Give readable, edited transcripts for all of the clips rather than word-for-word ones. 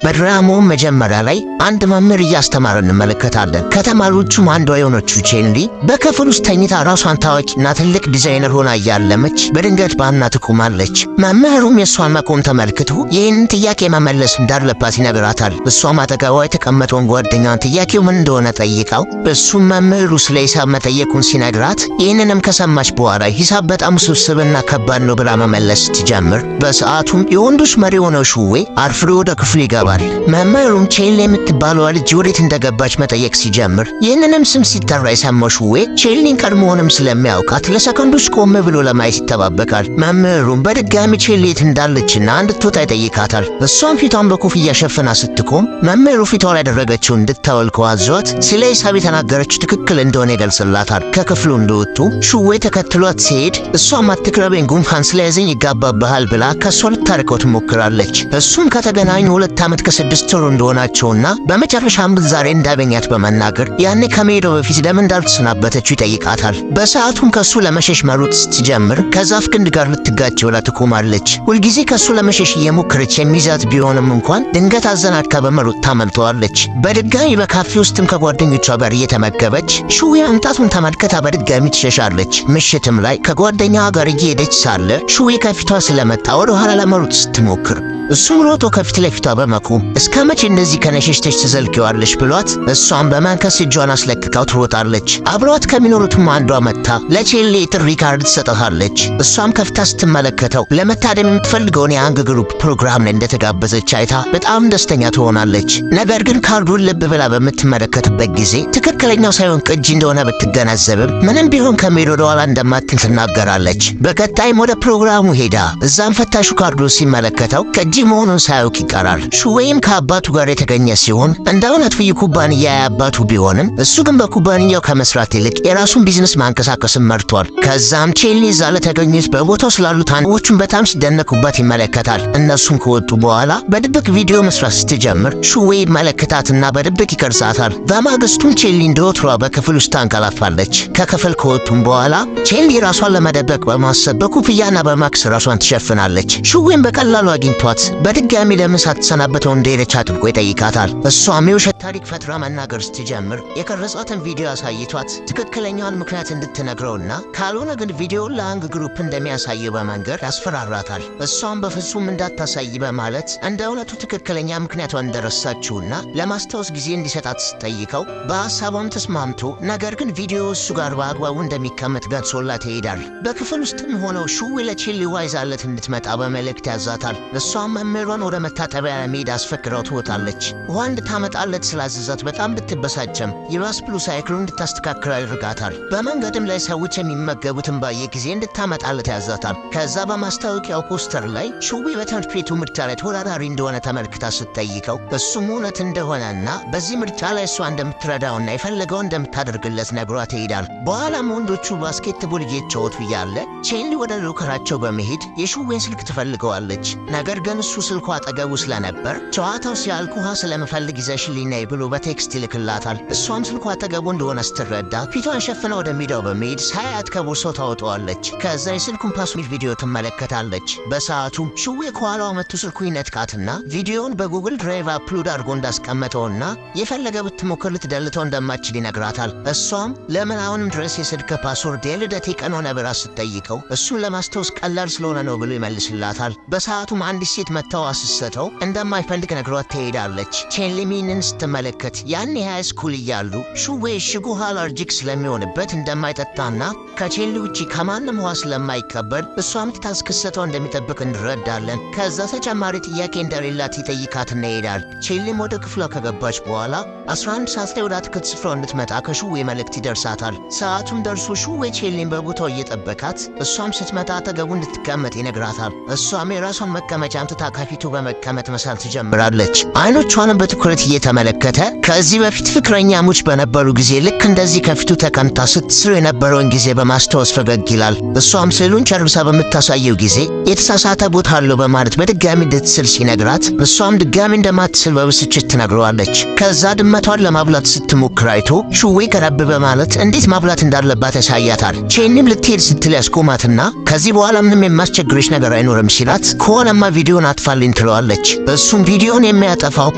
በድራማው መጀመሪያ ላይ አንድ መምህር እያስተማረ እንመለከታለን። ከተማሪዎቹም አንዷ የሆነችው ቼንሊ በክፍል ውስጥ ተኝታ ራሷን ታዋቂና ትልቅ ዲዛይነር ሆና እያለመች በድንገት ባና ትቆማለች። መምህሩም የእሷን መቆም ተመልክቶ ይህንን ጥያቄ መመለስ እንዳለባት ይነግራታል። እሷም አጠገቧ የተቀመጠውን ጓደኛዋን ጥያቄው ምን እንደሆነ ጠይቃው እሱም መምህሩ ስለ ሂሳብ መጠየቁን ሲነግራት ይህንንም ከሰማች በኋላ ሂሳብ በጣም ውስብስብና ከባድ ነው ብላ መመለስ ስትጀምር በሰዓቱም የወንዶች መሪ የሆነው ሹዌ አርፍዶ ወደ ክፍሉ ይገባል። መምህሩም ቼንሊ የምትባለዋ ልጅ ወዴት እንደገባች መጠየቅ ሲጀምር ይህንንም ስም ሲጠራ የሰማው ሹዌ ቼንሊን ቀድሞውንም ስለሚያውቃት ለሰከንዶች ቆም ብሎ ለማየት ይጠባበቃል። መምህሩም በድጋሚ ቼንሊ የት እንዳለችና እንድትወጣ ይጠይቃታል። እሷም ፊቷን በኮፍያ ሸፍና ስትቆም መምህሩ ፊቷ ላይ ያደረገችውን እንድታወልቀው አዟት ስለ ሂሳብ የተናገረችው ትክክል እንደሆነ ይገልጽላታል። ከክፍሉ እንደወጡ ሹዌ ተከትሏት ሲሄድ እሷም አትቅረበኝ፣ ጉንፋን ስለያዘኝ ይጋባብሃል ብላ ከእሷ ልታርቀው ትሞክራለች። እሱም ከተገናኙ 2 ዓመት ከ6 ወሩ እንደሆናቸውና በመጨረሻም ዛሬ እንዳገኛት በመናገር ያኔ ከመሄዷ በፊት ለምን እንዳልተሰናበተችው ይጠይቃታል። በሰዓቱም ከሱ ለመሸሽ መሮጥ ስትጀምር ከዛፍ ግንድ ጋር ልትጋጭ ብላ ትቆማለች። ሁልጊዜ ከሱ ለመሸሽ እየሞከረች የሚይዛት ቢሆንም እንኳን ድንገት አዘናግታ በመሮጥ ታመልጠዋለች። በድጋሚ በካፌ ውስጥም ከጓደኞቿ ጋር እየተመገበች ሹዌ መምጣቱን ተመልክታ በድጋሚ ትሸሻለች። ምሽትም ላይ ከጓደኛዋ ጋር እየሄደች ሳለ ሹዌ ከፊቷ ስለመጣ ወደ ኋላ ለመሮጥ ስትሞክር እሱም ሮጦ ከፊት ለፊቷ በመቆም እስከ መቼ እንደዚህ ከኔ ሸሽተሽ ትዘልቂዋለሽ ብሏት እሷም በመንከስ እጇን አስለቅቃው ትሮጣለች። አብሯት ከሚኖሩትም አንዷ መጥታ ለቼንሊ የጥሪ ካርድ ትሰጣታለች። እሷም ከፍታ ስትመለከተው ለመታደም የምትፈልገውን የአንግ ግሩፕ ፕሮግራም ላይ እንደተጋበዘች አይታ በጣም ደስተኛ ትሆናለች። ነገር ግን ካርዱን ልብ ብላ በምትመለከትበት ጊዜ ትክክለኛው ሳይሆን ቅጂ እንደሆነ ብትገነዘብም ምንም ቢሆን ከመሄድ ወደ ኋላ እንደማትል ትናገራለች። በቀጣይም ወደ ፕሮግራሙ ሄዳ እዛም ፈታሹ ካርዱን ሲመለከተው ቅጂ መሆኑን ሳያውቅ ይቀራል። ሹዌይም ከአባቱ ጋር የተገኘ ሲሆን እንደ እውነቱ የኩባንያ የአባቱ ቢሆንም እሱ ግን በኩባንያው ከመስራት ይልቅ የራሱን ቢዝነስ ማንቀሳቀስን መርጧል። ከዛም ቼንሊ እዛ ለተገኙት በቦታው ስላሉት አንዎቹን በጣም ሲደነቁባት ይመለከታል። እነሱም ከወጡ በኋላ በድብቅ ቪዲዮ መስራት ስትጀምር ሹዌ ይመለከታትና በድብቅ ይቀርጻታል። በማግስቱም ቼንሊ እንደወትሯ በክፍል ውስጥ ታንቀላፋለች። ከክፍል ከወጡም በኋላ ቼንሊ ራሷን ለመደበቅ በማሰብ በኩፍያና በማክስ ራሷን ትሸፍናለች። ሹዌን በቀላሉ አግኝቷት በድጋሚ ለምን ሳትሰናበተው እንደሄደች አጥብቆ ይጠይቃታል። እሷም የውሸት ታሪክ ፈጥራ መናገር ስትጀምር የቀረጻትን ቪዲዮ አሳይቷት ትክክለኛውን ምክንያት እንድትነግረውና ካልሆነ ግን ቪዲዮውን ለአንግ ግሩፕ እንደሚያሳየው በመንገር ያስፈራራታል። እሷም በፍጹም እንዳታሳይ በማለት እንደ እውነቱ ትክክለኛ ምክንያቷን እንደረሳችውና ለማስታወስ ጊዜ እንዲሰጣት ስትጠይቀው በሐሳቧም ተስማምቶ ነገር ግን ቪዲዮ እሱ ጋር በአግባቡ እንደሚቀመጥ ገልጾላት ይሄዳል። በክፍል ውስጥም ሆነው ሹዌ ለቼንሊ ውሃ ይዛለት እንድትመጣ በመልእክት ያዛታል። እሷም መምህሯን ወደ መታጠቢያ ለመሄድ አስፈቅዳው ትወጣለች። ውሃ እንድታመጣለት ስላዘዛት በጣም ብትበሳጨም ይባስ ብሎ ሳይክሉን እንድታስተካክል ያደርጋታል። በመንገድም ላይ ሰዎች የሚመገቡትን ባየ ጊዜ እንድታመጣለት ያዛታል። ከዛ በማስታወቂያው ፖስተር ላይ ሹዌ በትምህርት ቤቱ ምርጫ ላይ ተወዳዳሪ እንደሆነ ተመልክታ ስትጠይቀው እሱም እውነት እንደሆነና በዚህ ምርጫ ላይ እሷ እንደምትረዳውና የፈለገው እንደምታደርግለት ነግሯት ይሄዳል። በኋላም ወንዶቹ ባስኬትቦል እየተጫወቱ እያለ ቼንሊ ወደ ሎከራቸው በመሄድ የሹዌን ስልክ ትፈልገዋለች። ነገር ግን እሱ ስልኩ አጠገቡ ስለነበር ጨዋታው ሲያልቅ ውሃ ስለምፈልግ ይዘሽልኝ ነይ ብሎ በ text ይልክላታል። እሷም ስልኩ አጠገቡ እንደሆነ ስትረዳ ፊቷን ሸፍና ወደ ሜዳው በመሄድ ሳያት ከቦርሳው ታወጣዋለች። ከዛ የስልኩን password ቪዲዮ ትመለከታለች። በሰዓቱ ሹዌ ከኋላዋ መጥቶ ስልኩ ይነጥቃትና ቪዲዮውን በ Google Drive upload አድርጎ እንዳስቀመጠውና የፈለገ ብትሞክር ልትደልተው እንደማትችል ይነግራታል። እሷም ለምን አሁንም ድረስ የስልክ password የልደቴ ቀን ሆነ ብላ ስትጠይቀው እሱን ለማስታወስ ቀላል ስለሆነ ነው ብሎ ይመልስላታል። በሰዓቱም አንዲት ሴት መጥታ ስትሰጠው እንደማይፈልግ ነግሯት ትሄዳለች። ቼንሊ ይህንን ስትመለከት ያኔ high school እያሉ ሹዌ እሽግ ውሃ allergic ስለሚሆንበት እንደማይጠጣና ከቼንሊ ውጪ ከማንም ውሃ ስለማይቀበል እሷም እስክትሰጠው እንደሚጠብቅ እንረዳለን። ከዛ ተጨማሪ ጥያቄ እንደሌላት ይጠይቃትና ይሄዳል። ቼንሊም ወደ ክፍሏ ከገባች በኋላ 11 ሰዓት ላይ ወደ አትክልት ስፍራው እንድትመጣ ከሹዌ መልእክት ይደርሳታል። ሰዓቱም ደርሶ ሹዌ ቼንሊን በቦታው እየጠበቃት እሷም ስትመጣ አጠገቡ እንድትቀመጥ ይነግራታል። እሷም የራሷን መቀመጫ አምጥታ ከፊቱ በመቀመጥ መሳል ትጀምራለች። አይኖቿንም በትኩረት እየተመለከተ ከዚህ በፊት ፍቅረኛሞች በነበሩ ጊዜ ልክ እንደዚህ ከፊቱ ተቀምጣ ስትስል የነበረውን ጊዜ በማስታወስ ፈገግ ይላል። እሷም ስዕሉን ጨርሳ በምታሳየው ጊዜ የተሳሳተ ቦታ አለው በማለት በድጋሚ እንድትስል ሲነግራት እሷም ድጋሚ እንደማትስል በብስጭት ትነግረዋለች። ከዛ ድመቷን ለማብላት ስትሞክር አይቶ ሹዌ ቀረብ በማለት እንዴት ማብላት እንዳለባት ያሳያታል። ቼኒም ልትሄድ ስትል ያስቆማትና ከዚህ በኋላ ምንም የማስቸግርሽ ነገር አይኖርም ሲላት ከሆነማ ቪዲዮን ቪዲዮን አጥፋልኝ ትለዋለች። እሱም ቪዲዮን የሚያጠፋው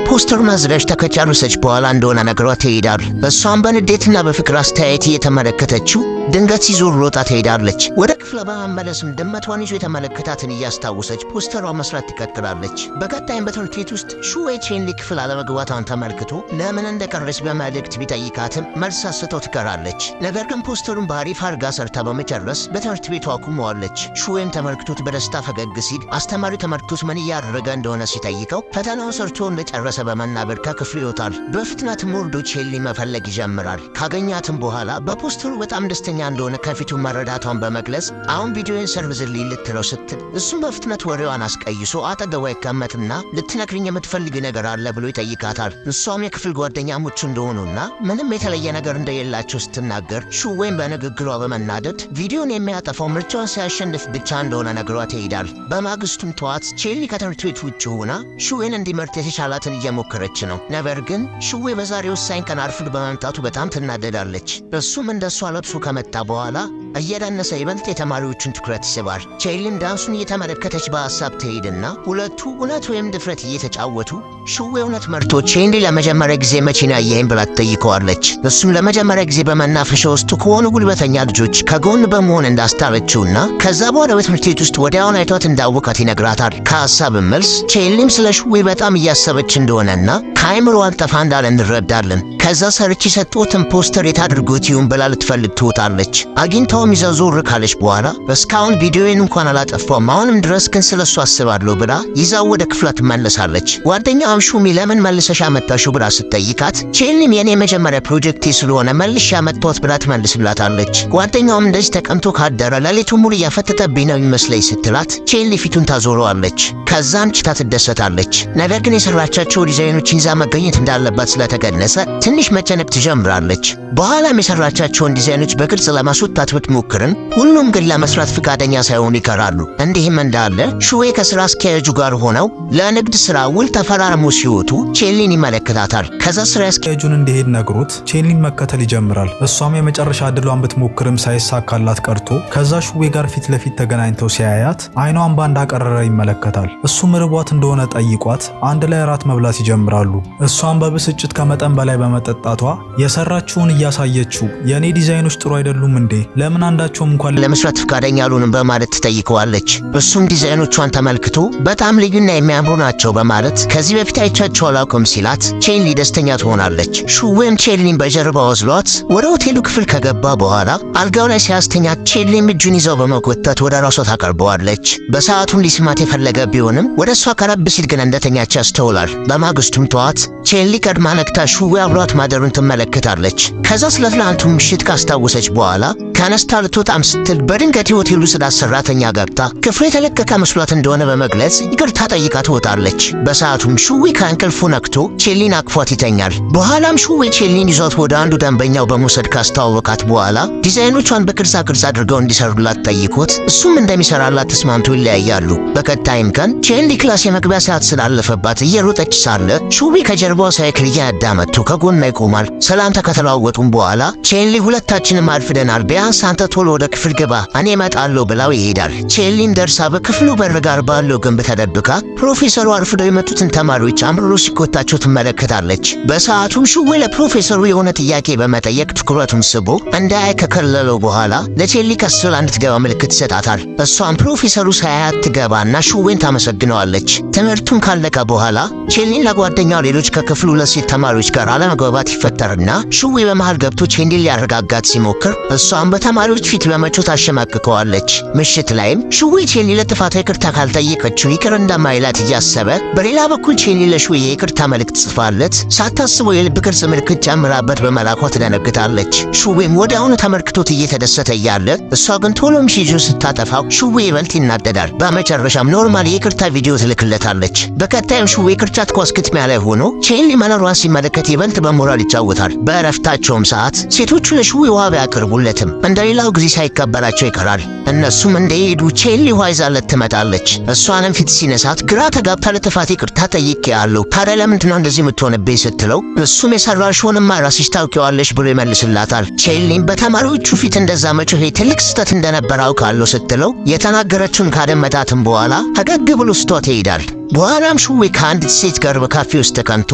ፖስተሩን አዘጋጅታ ከጨረሰች በኋላ እንደሆነ ነግሯት ይሄዳል። እሷም በንዴትና በፍቅር አስተያየት እየተመለከተችው ድንገት ሲዞር ሮጣ ትሄዳለች። ወደ ክፍሏ በመመለስም ድመቷን ይዞ የተመለከታትን እያስታወሰች ፖስተሯ መስራት ትቀጥላለች። በቀጣይም በትምህርት ቤት ውስጥ ሹዌ ቼንሊ ክፍል አለመግባቷን ተመልክቶ ለምን እንደቀረች በመልእክት ቢጠይቃትም መልስ አስተው ትቀራለች። ነገር ግን ፖስተሩን በአሪፍ አድርጋ ሰርታ በመጨረስ በትምህርት ቤቱ አቁመዋለች። ሹዌም ተመልክቶት በደስታ ፈገግ ሲል አስተማሪው ተመልክቶት ምን እያደረገ እንደሆነ ሲጠይቀው ፈተናውን ሰርቶ እንደጨረሰ በመናገር ከክፍሉ ይወጣል። በፍጥነትም ወርዶ ቼንሊ መፈለግ ይጀምራል። ካገኛትም በኋላ በፖስተሩ በጣም ደስተኛ እንደሆነ ከፊቱ መረዳቷን በመግለጽ አሁን ቪዲዮን ሰርዝልኝ ልትለው ስትል እሱም በፍጥነት ወሬዋን አስቀይሶ አጠገቧ ይቀመጥና ልትነግሪኝ የምትፈልግ ነገር አለ ብሎ ይጠይቃታል። እሷም የክፍል ጓደኛሞች እንደሆኑና ምንም የተለየ ነገር እንደሌላቸው ስትናገር ሹዌን በንግግሯ በመናደድ ቪዲዮን የሚያጠፋው ምርጫውን ሲያሸንፍ ብቻ እንደሆነ ነግሯት ይሄዳል። በማግስቱም ጠዋት ቼሊ ከትምህርት ቤት ውጭ ሆና ሹዌን እንዲመርጥ የተቻላትን እየሞከረች ነው። ነገር ግን ሹዌ በዛሬ ወሳኝ ቀን አርፍዶ በመምጣቱ በጣም ትናደዳለች። እሱም እንደሷ ለብሶ ከመጣ በኋላ እየዳነሰ ይበልጥ የተማሪዎቹን ትኩረት ይስባል። ቼሊም ዳንሱን እየተመለከተች በሀሳብ ትሄድና ሁለቱ እውነት ወይም ድፍረት እየተጫወቱ ሹዌ እውነት መርቶ ቼንሊ ለመጀመሪያ ጊዜ መቼ ነው ያየኸኝ ብላ ትጠይቀዋለች። እሱም ለመጀመሪያ ጊዜ በመናፈሻ ውስጥ ከሆኑ ጉልበተኛ ልጆች ከጎን በመሆን እንዳስታለችውና ከዛ በኋላ በትምህርት ቤት ውስጥ ወዲያውን አይቷት እንዳወቃት ይነግራታል። ከሀሳብም መልስ ቼሊም ስለ ሹዌ በጣም እያሰበች እንደሆነና ከአይምሮ አልጠፋ እንዳለ እንረዳለን። ከዛ ሰርቼ የሰጠሁትን ፖስተር የት አድርጎት ይሁን ብላ ልትፈልግ ትወጣለች። አግኝታውም ይዛ ዞር ካለች በኋላ እስካሁን ቪዲዮዬን እንኳን አላጠፋውም፣ አሁንም ድረስ ግን ስለሱ አስባለሁ ብላ ይዛው ወደ ክፍሏ ትመለሳለች። ጓደኛዋም ሹሚ ለምን መልሰሽ አመጣሽው ብላ ስትጠይቃት ቼሊም የኔ የመጀመሪያ ፕሮጀክቴ ስለሆነ መልሼ አመጣሁት ብላ ትመልስላታለች። ጓደኛዋም እንደዚህ ተቀምጦ ካደረ ሌሊቱን ሙሉ እያፈተተብኝ ነው የሚመስለኝ ስትላት ቼሊ ፊቱን ታዞረዋለች። ከዛም ችታ ትደሰታለች። ነገር ግን የሰራቻቸው ዲዛይኖችን ይዛ መገኘት እንዳለባት ስለተገነሰ ትንሽ መጨነቅ ትጀምራለች። በኋላም የሰራቻቸውን ዲዛይኖች በግልጽ ለማስወጣት ብትሞክርም ሁሉም ግን ለመስራት ፍቃደኛ ሳይሆኑ ይቀራሉ። እንዲህም እንዳለ ሹዌ ከስራ አስኪያጁ ጋር ሆነው ለንግድ ስራ ውል ተፈራርሞ ሲወጡ ቼሊን ይመለከታታል። ከዛ ስራ አስኪያጁን እንዲሄድ ነግሮት ቼሊን መከተል ይጀምራል። እሷም የመጨረሻ እድሏን ብትሞክርም ሳይሳካላት ቀርቶ ከዛ ሹዌ ጋር ፊት ለፊት ተገናኝተው ሲያያት አይኗን ባንድ አቀረረ ይመለከታል። እሱም ርቧት እንደሆነ ጠይቋት አንድ ላይ እራት መብላት ይጀምራሉ። እሷም በብስጭት ከመጠን በላይ በመጠጣቷ የሰራችውን እያሳየችው የእኔ ዲዛይኖች ጥሩ አይደሉም እንዴ? ለምን አንዳቸውም እንኳን ለመስራት ፍቃደኛ አልሆንም በማለት ትጠይቀዋለች። እሱም ዲዛይኖቿን ተመልክቶ በጣም ልዩና የሚያምሩ ናቸው በማለት ከዚህ በፊት አይቻቸው አላውቅም ሲላት ቼንሊ ደስተኛ ትሆናለች። ሹዌም ቼንሊን በጀርባ ወዝሏት ወደ ሆቴሉ ክፍል ከገባ በኋላ አልጋው ላይ ሲያስተኛት ቼንሊም እጁን ይዘው በመጎተት ወደ ራሷ ታቀርበዋለች። በሰዓቱም ሊስማት የፈለገ ቢሆንም ወደ እሷ ቀረብ ሲል ግን እንደተኛች ያስተውላል። በማግስቱም ጠዋት ቼንሊ ቀድማ ነቅታ ሹዌ አብሯት ማደሩን ትመለከታለች። ከዛ ስለ ትናንቱ ምሽት ካስታወሰች በኋላ ተነስታ ልትወጣም ስትል በድንገት የሆቴሉ ጽዳት ሰራተኛ ገብታ ክፍሉ የተለቀቀ መስሏት እንደሆነ በመግለጽ ይቅርታ ጠይቃ ትወጣለች። በሰዓቱም ሹዌ ከእንቅልፉ ነቅቶ ቼሊን አቅፏት ይተኛል። በኋላም ሹዌ ቼሊን ይዟት ወደ አንዱ ደንበኛው በመውሰድ ካስተዋወቃት በኋላ ዲዛይኖቿን በቅርጻ ቅርጽ አድርገው እንዲሰሩላት ጠይቆት እሱም እንደሚሰራላት ተስማምቶ ይለያያሉ። በቀጣይም ቀን ቼሊ class የመግቢያ ሰዓት ስላለፈባት እየሮጠች ሳለ ሹዌ ከጀርባዋ ሳይክል እየነዳ መጥቶ ከጎኗ ይቆማል። ሰላምታ ከተለዋወጡም በኋላ ቼሊ ሁለታችንም አርፍደናል፣ ቢያንስ አንተ ቶሎ ወደ ክፍል ግባ እኔ እመጣለሁ ብላው ይሄዳል። ቼሊም ደርሳ በክፍሉ በር ጋር ባለው ግንብ ተደብቃ ፕሮፌሰሩ አርፍደው የመጡትን ተማሪዎች አምርሮ ሲቆጣቸው ትመለከታለች። በሰዓቱም ሹዌ ለፕሮፌሰሩ የሆነ ጥያቄ በመጠየቅ ትኩረቱን ስቦ እንዳያይ ከከለለው በኋላ ለቼሊ ቀስ ብላ እንድትገባ ምልክት ይሰጣታል። እሷም ፕሮፌሰሩ ሳያያት ትገባና ሹዌን ታመሰግነዋለች። ትምህርቱን ካለቀ በኋላ ቼሊን ለጓደኛው ሌሎች ከክፍሉ ለሴት ተማሪዎች ጋር አለመግባባት ይፈጠርና ሹዌ በመሃል ገብቶ ቼሊን ሊያረጋጋት ሲሞክር እሷም በተማሪዎች ፊት በመጮህ ታሸማቅቀዋለች። ምሽት ላይም ሹዌ ቼሊ ለጥፋቷ ይቅርታ ካልጠየቀችው ይቅር እንደማይላት እያሰበ በሌላ በኩል ቼሊ ለሹዌ የይቅርታ መልእክት ጽፋለት ሳታስበው የልብ ቅርጽ ምልክት ጨምራበት በመላኳ ትደነግጣለች። ሹዌም ወዲያውኑ ተመልክቶት እየተደሰተ እያለ እሷ ግን ቶሎ message ኡን ስታጠፋው ሹዌ ይበልጥ ይናደዳል። በመጨረሻም normal የይቅርታ ቪዲዮ ትልክለታለች። በቀጣይም ሹዌ ቅርጫት ኳስ ግጥሚያ ላይ ሆኖ ቼሊ መኖሯን ሲመለከት ይበልጥ በሞራል ይጫወታል። በእረፍታቸውም ሰዓት ሴቶቹ ለሹዌ ውሃ ቢያቀርቡለትም እንደሌላው ጊዜ ሳይቀበላቸው ይቀራል። እነሱም እንደሄዱ ቼሊ ውሃ ይዛለት ትመጣለች። እሷንም ፊት ሲነሳት ግራ ተጋብታ ለጥፋቴ ይቅርታ ጠይቄያለሁ፣ ታዲያ ለምንድነው እንደዚህ የምትሆንብኝ ስትለው እሱም የሰራሽውንማ ራስሽ ታውቂዋለሽ ብሎ ይመልስላታል። ቼሊም በተማሪዎቹ ፊት እንደዛ መጮሄ ትልቅ ስህተት እንደነበር አውቃለሁ ስትለው የተናገረችውን ካደመጣትም በኋላ ፈገግ ብሎ ስቷት ይሄዳል። በኋላም ሹዌ ከአንዲት ሴት ጋር በካፌ ውስጥ ተቀምጦ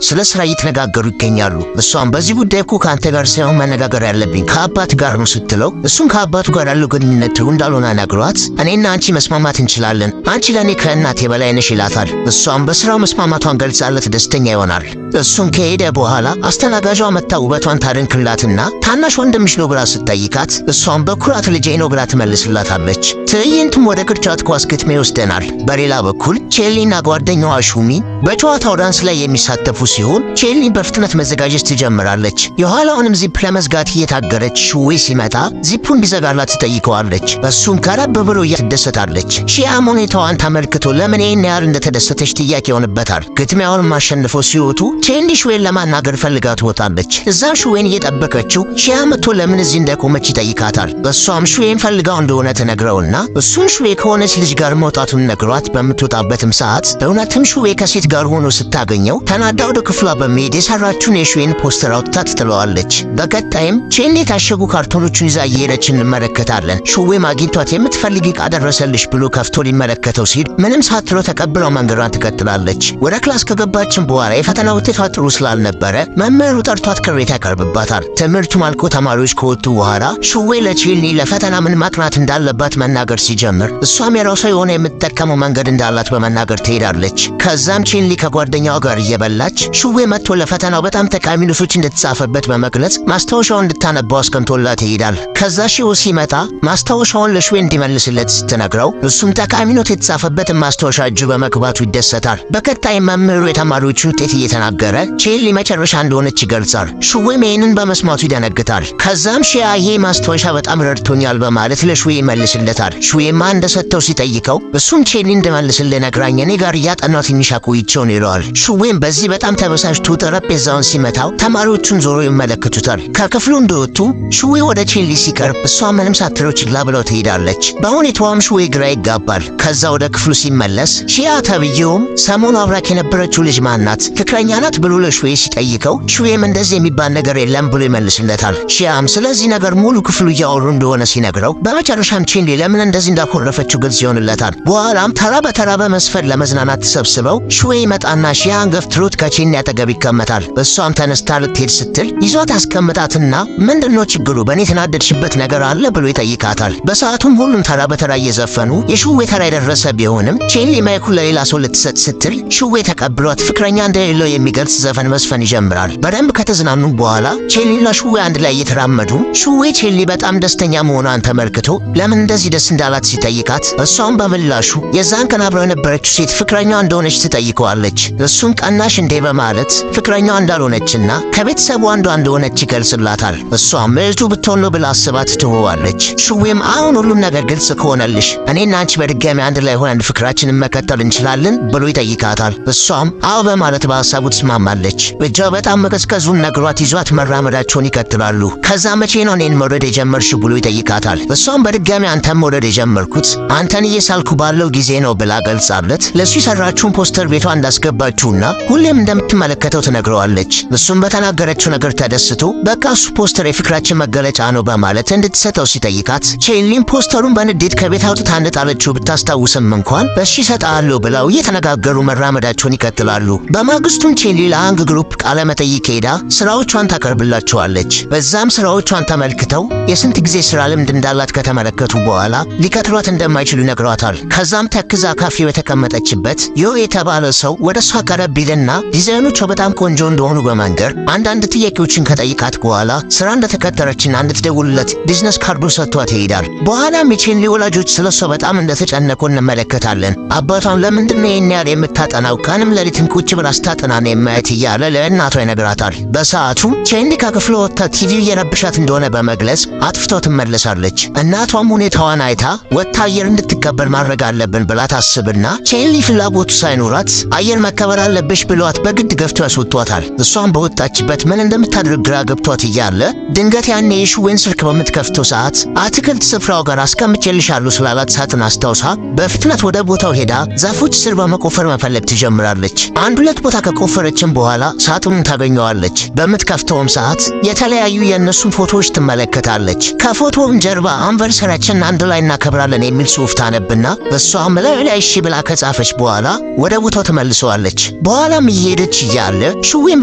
ስለ ስራ እየተነጋገሩ ይገኛሉ። እሷም በዚህ ጉዳይ እኮ ከአንተ ጋር ሳይሆን መነጋገር ያለብኝ ከአባት ጋር ነው ስትለው እሱም ከአባቱ ጋር ያለው ግንኙነት ጥሩ እንዳልሆነ ነግሯት እኔና አንቺ መስማማት እንችላለን፣ አንቺ ለእኔ ከእናቴ በላይ ነሽ ይላታል። እሷም በስራው መስማማቷን ገልጻለት ደስተኛ ይሆናል። እሱም ከሄደ በኋላ አስተናጋጇ መጥታ ውበቷን ታደንቅላትና ታናሽ ወንድምሽ ነው ብላ ስትጠይቃት እሷም በኩራት ልጄ ነው ብላ ትመልስላታለች። ትዕይንቱም ወደ ቅርጫት ኳስ ግጥሚያ ይወስደናል። በሌላ በኩል ቼሊና ጓደኛዋ ሹሚ በጨዋታው ዳንስ ላይ የሚሳተፉ ሲሆን ቼሊ በፍጥነት መዘጋጀት ትጀምራለች። የኋላውንም ዚፕ ለመዝጋት እየታገለች ሹዌ ሲመጣ ዚፑን እንዲዘጋላት ትጠይቀዋለች። እሱም ቀረብ ብሎ ትደሰታለች። ሺያም ሁኔታዋን ተመልክቶ ለምን ይህን ያህል እንደተደሰተች ጥያቄ ይሆንበታል። ግጥሚያውንም አሸንፈው ሲወጡ ቼሊ ሹዌን ለማናገር ፈልጋ ትወጣለች። እዛም ሹዌን እየጠበቀችው ሺያ መጥቶ ለምን እዚህ እንደቆመች ይጠይቃታል። እሷም ሹዌን ፈልጋው እንደሆነ ትነግረውና እሱም ሹዌ ከሆነች ልጅ ጋር መውጣቱን ነግሯት በምትወጣበትም ሰዓት እውነትም ሹዌ ከሴት ጋር ሆኖ ስታገኘው ተናዳ ወደ ክፍሏ በመሄድ የሰራችውን የሹዌን ፖስተር አውጥታ ትጥለዋለች። በቀጣይም ቼሊ የታሸጉ ካርቶኖቹን ይዛ እየሄደች እንመለከታለን። ሹዌም አግኝቷት የምትፈልጊ ዕቃ ደረሰልሽ ብሎ ከፍቶ ሊመለከተው ሲል ምንም ሳትለው ተቀብለው መንገዷን ትቀጥላለች። ወደ class ከገባችን በኋላ የፈተና ውጤቷ ጥሩ ስላልነበረ መምህሩ ጠርቷት ቅሬታ ያቀርብባታል። ትምህርቱም አልቆ ተማሪዎች ከወጡ በኋላ ሹዌ ለቼሊ ለፈተና ምን ማጥናት እንዳለባት መናገር ሲጀምር እሷም የራሷ የሆነ የምትጠቀመው መንገድ እንዳላት በመናገር ትሄዳለች። ከዛም ቼሊ ከጓደኛዋ ጋር እየበላች ሹዌ መጥቶ ለፈተናው በጣም ጠቃሚ note ኦች እንደተጻፈበት በመግለጽ ማስታወሻውን እንድታነባው አስቀምጦላት ይሄዳል። ከዛ ሺው ሲመጣ ማስታወሻውን ለሹዌ እንዲመልስለት ስትነግረው እሱም ጠቃሚ note የተጻፈበትን ማስታወሻ እጁ በመግባቱ ይደሰታል። በቀጣይ መምህሩ የተማሪዎችን ውጤት እየተናገረ ቼሊ መጨረሻ እንደሆነች ይገልጻል። ሹዌም ይህንን በመስማቱ ይደነግጣል። ከዛም ሺያ ይሄ ማስታወሻ በጣም ረድቶኛል በማለት ለሹዌ ይመልስለታል። ሹዌ ማን እንደሰጠው ሲጠይቀው እሱም ቼሊ እንድመልስልህ ነግራኝ እኔ ጋር እያጠናው ትንሽ አቆይቼው ነው ይለዋል። ሹዌም በዚህ በጣም ተበሳጭቶ ጠረጴዛውን ሲመታው ተማሪዎቹን ዞሮ ይመለከቱታል። ከክፍሉ እንደወጡ ሹዌ ወደ ቼሊ ሲቀርብ እሷ ምንም ሳትለው ችላ ብለው ትሄዳለች። በሁኔታዋም ሹዌ ግራ ይጋባል። ከዛ ወደ ክፍሉ ሲመለስ ሺያ ተብዬውም ሰሞኑ አብራክ የነበረችው ልጅ ማናት ፍቅረኛ ናት ብሎ ለሹዌ ሲጠይቀው ሹዌም እንደዚህ የሚባል ነገር የለም ብሎ ይመልስለታል። ሺያም ስለዚህ ነገር ሙሉ ክፍሉ እያወሩ እንደሆነ ሲነግረው በመጨረሻም ቼሊ ለምን እንደዚህ እንዳኮረፈችው ግልጽ ይሆንለታል። በኋላም ተራ በተራ በመስፈር ለመዝናናት ተሰብስበው ሹዌ ይመጣና ሺያን ገፍትሮት ከቼሊ አጠገብ ይቀመጣል። እሷም ተነስታ ልትሄድ ስትል ይዟት አስቀምጣትና ምንድነው ችግሩ በእኔ የተናደድሽበት ነገር አለ ብሎ ይጠይቃታል። በሰዓቱም ሁሉም ተራ በተራ እየዘፈኑ የሹዌ ተራ የደረሰ ቢሆንም ቼሊ ማይኩን ለሌላ ሰው ልትሰጥ ስትል ሹዌ ተቀብሏት ፍቅረኛ እንደሌለው የሚገልጽ ዘፈን መዝፈን ይጀምራል። በደንብ ከተዝናኑ በኋላ ቼሊና ሹዌ አንድ ላይ እየተራመዱ ሹዌ ቼሊ በጣም ደስተኛ መሆኗን ተመልክቶ ለምን እንደዚህ ደስ እንዳላት ሲጠይቃት እሷም በምላሹ የዛን ቀን አብረው የነበረችው ሴት ፍቅረኛዋ እንደሆነች ትጠይቀዋለች። እሱም ቀናሽ እንዴ በማለት ፍቅረኛዋ እንዳልሆነችና ከቤተሰቡ አንዷ እንደሆነች ይገልጽላታል። እሷም እህቱ ብትሆን ነው ብላ አስባ ትተወዋለች። ሹዌም አሁን ሁሉም ነገር ግልጽ ከሆነልሽ እኔና አንቺ በድጋሚ አንድ ላይ ሆነን ፍቅራችንን መቀጠል እንችላለን ብሎ ይጠይቃታል። እሷም አዎ በማለት በሀሳቡ ትስማማለች። እጇ በጣም መቀዝቀዙን ነግሯት ይዟት መራመዳቸውን ይቀጥላሉ። ከዛ መቼ ነው እኔን መውደድ የጀመርሽ ብሎ ይጠይቃታል። እሷም በድጋሚ አንተን መውደድ የጀመርኩት አንተን እየሳልኩ ባለው ጊዜ ነው ብላ ገልጻለት ለእሱ የሰራችውን ፖስተር ቤቷ እንዳስገባችውና ሁሌም እንደምትመለከተው ትነግረዋለች። እሱም በተናገረችው ነገር ተደስቶ በቃ እሱ ፖስተር የፍቅራችን መገለጫ ነው በማለት እንድትሰጠው ሲጠይቃት ቼሊም ፖስተሩን በንዴት ከቤት አውጥታ እንደጣለችው ብታስታውስም እንኳን እሺ እሰጥሃለሁ ብለው እየተነጋገሩ መራመዳቸውን ይቀጥላሉ። በማግስቱም ቼሊ ለአንግ group ቃለ መጠይቅ ሄዳ ስራዎቿን ታቀርብላቸዋለች። በዛም ስራዎቿን ተመልክተው የስንት ጊዜ ስራ ልምድ እንዳላት ከተመለከቱ በኋላ ሊቀጥሯት እንደማይችሉ ይነግሯታል። ከዛም ተክዛ ካፌ በተቀመጠችበት ዮ የተባለ ሰው ወደ እሷ ቀረብ ቢልና ዲዛይኖቿ በጣም ቆንጆ እንደሆኑ በመንገር አንዳንድ ጥያቄዎችን ከጠይቃት በኋላ ስራ እንደተቀጠረችና እንድትደውልለት business card ኡን ሰጥቷት ይሄዳል። በኋላም የቼሊ ወላጆች ስለሷ በጣም እንደተጨነቁ እንመለከታለን። አባቷም ለምንድን ነው ይህን ያህል የምታጠናው? ቀንም ሌሊትም ቁጭ ብላ ስታጠና ነው የማየት እያለ ለእናቷ ይነግራታል። በሰዓቱ ቼሊ ከክፍሏ ወጥታ ቲቪ እየረብሻት እንደሆነ በመግለጽ አጥፍቶ ትመለሳለች። እናቷም ሁኔታዋን አይታ ወጥታ አየር እንድትቀበል ማድረግ አለብን ብላ ታስብና ቼሊ ፍላጎቱ ሳይኖራት አየር መቀበል አለብሽ ብሏት በግድ ገፍቶ ያስወጧታል። እሷም በወጣችበት ምን እንደምታደርግ ግራ ገብቷት እያለ ድንገት ያኔ የሹዌን ስልክ በምትከፍተው ሰዓት አትክልት ስፍራው ጋር አስቀምጬልሻለሁ ስላላት ሳጥን አስታውሳ በፍጥነት ወደ ቦታው ሄዳ ዛፎች ስር በመቆፈር መፈለግ ትጀምራለች። አንድ ሁለት ቦታ ከቆፈረች ከጀመረችም በኋላ ሳጥኑን ታገኘዋለች። በምትከፍተውም ሰዓት የተለያዩ የእነሱን ፎቶዎች ትመለከታለች። ከፎቶውም ጀርባ anniversary ያችንን አንድ ላይ እናከብራለን የሚል ጽሑፍ ታነብና እሷም ላዩ ላይ እሺ ብላ ከጻፈች በኋላ ወደ ቦታው ትመልሰዋለች። በኋላም እየሄደች እያለ ሽዌን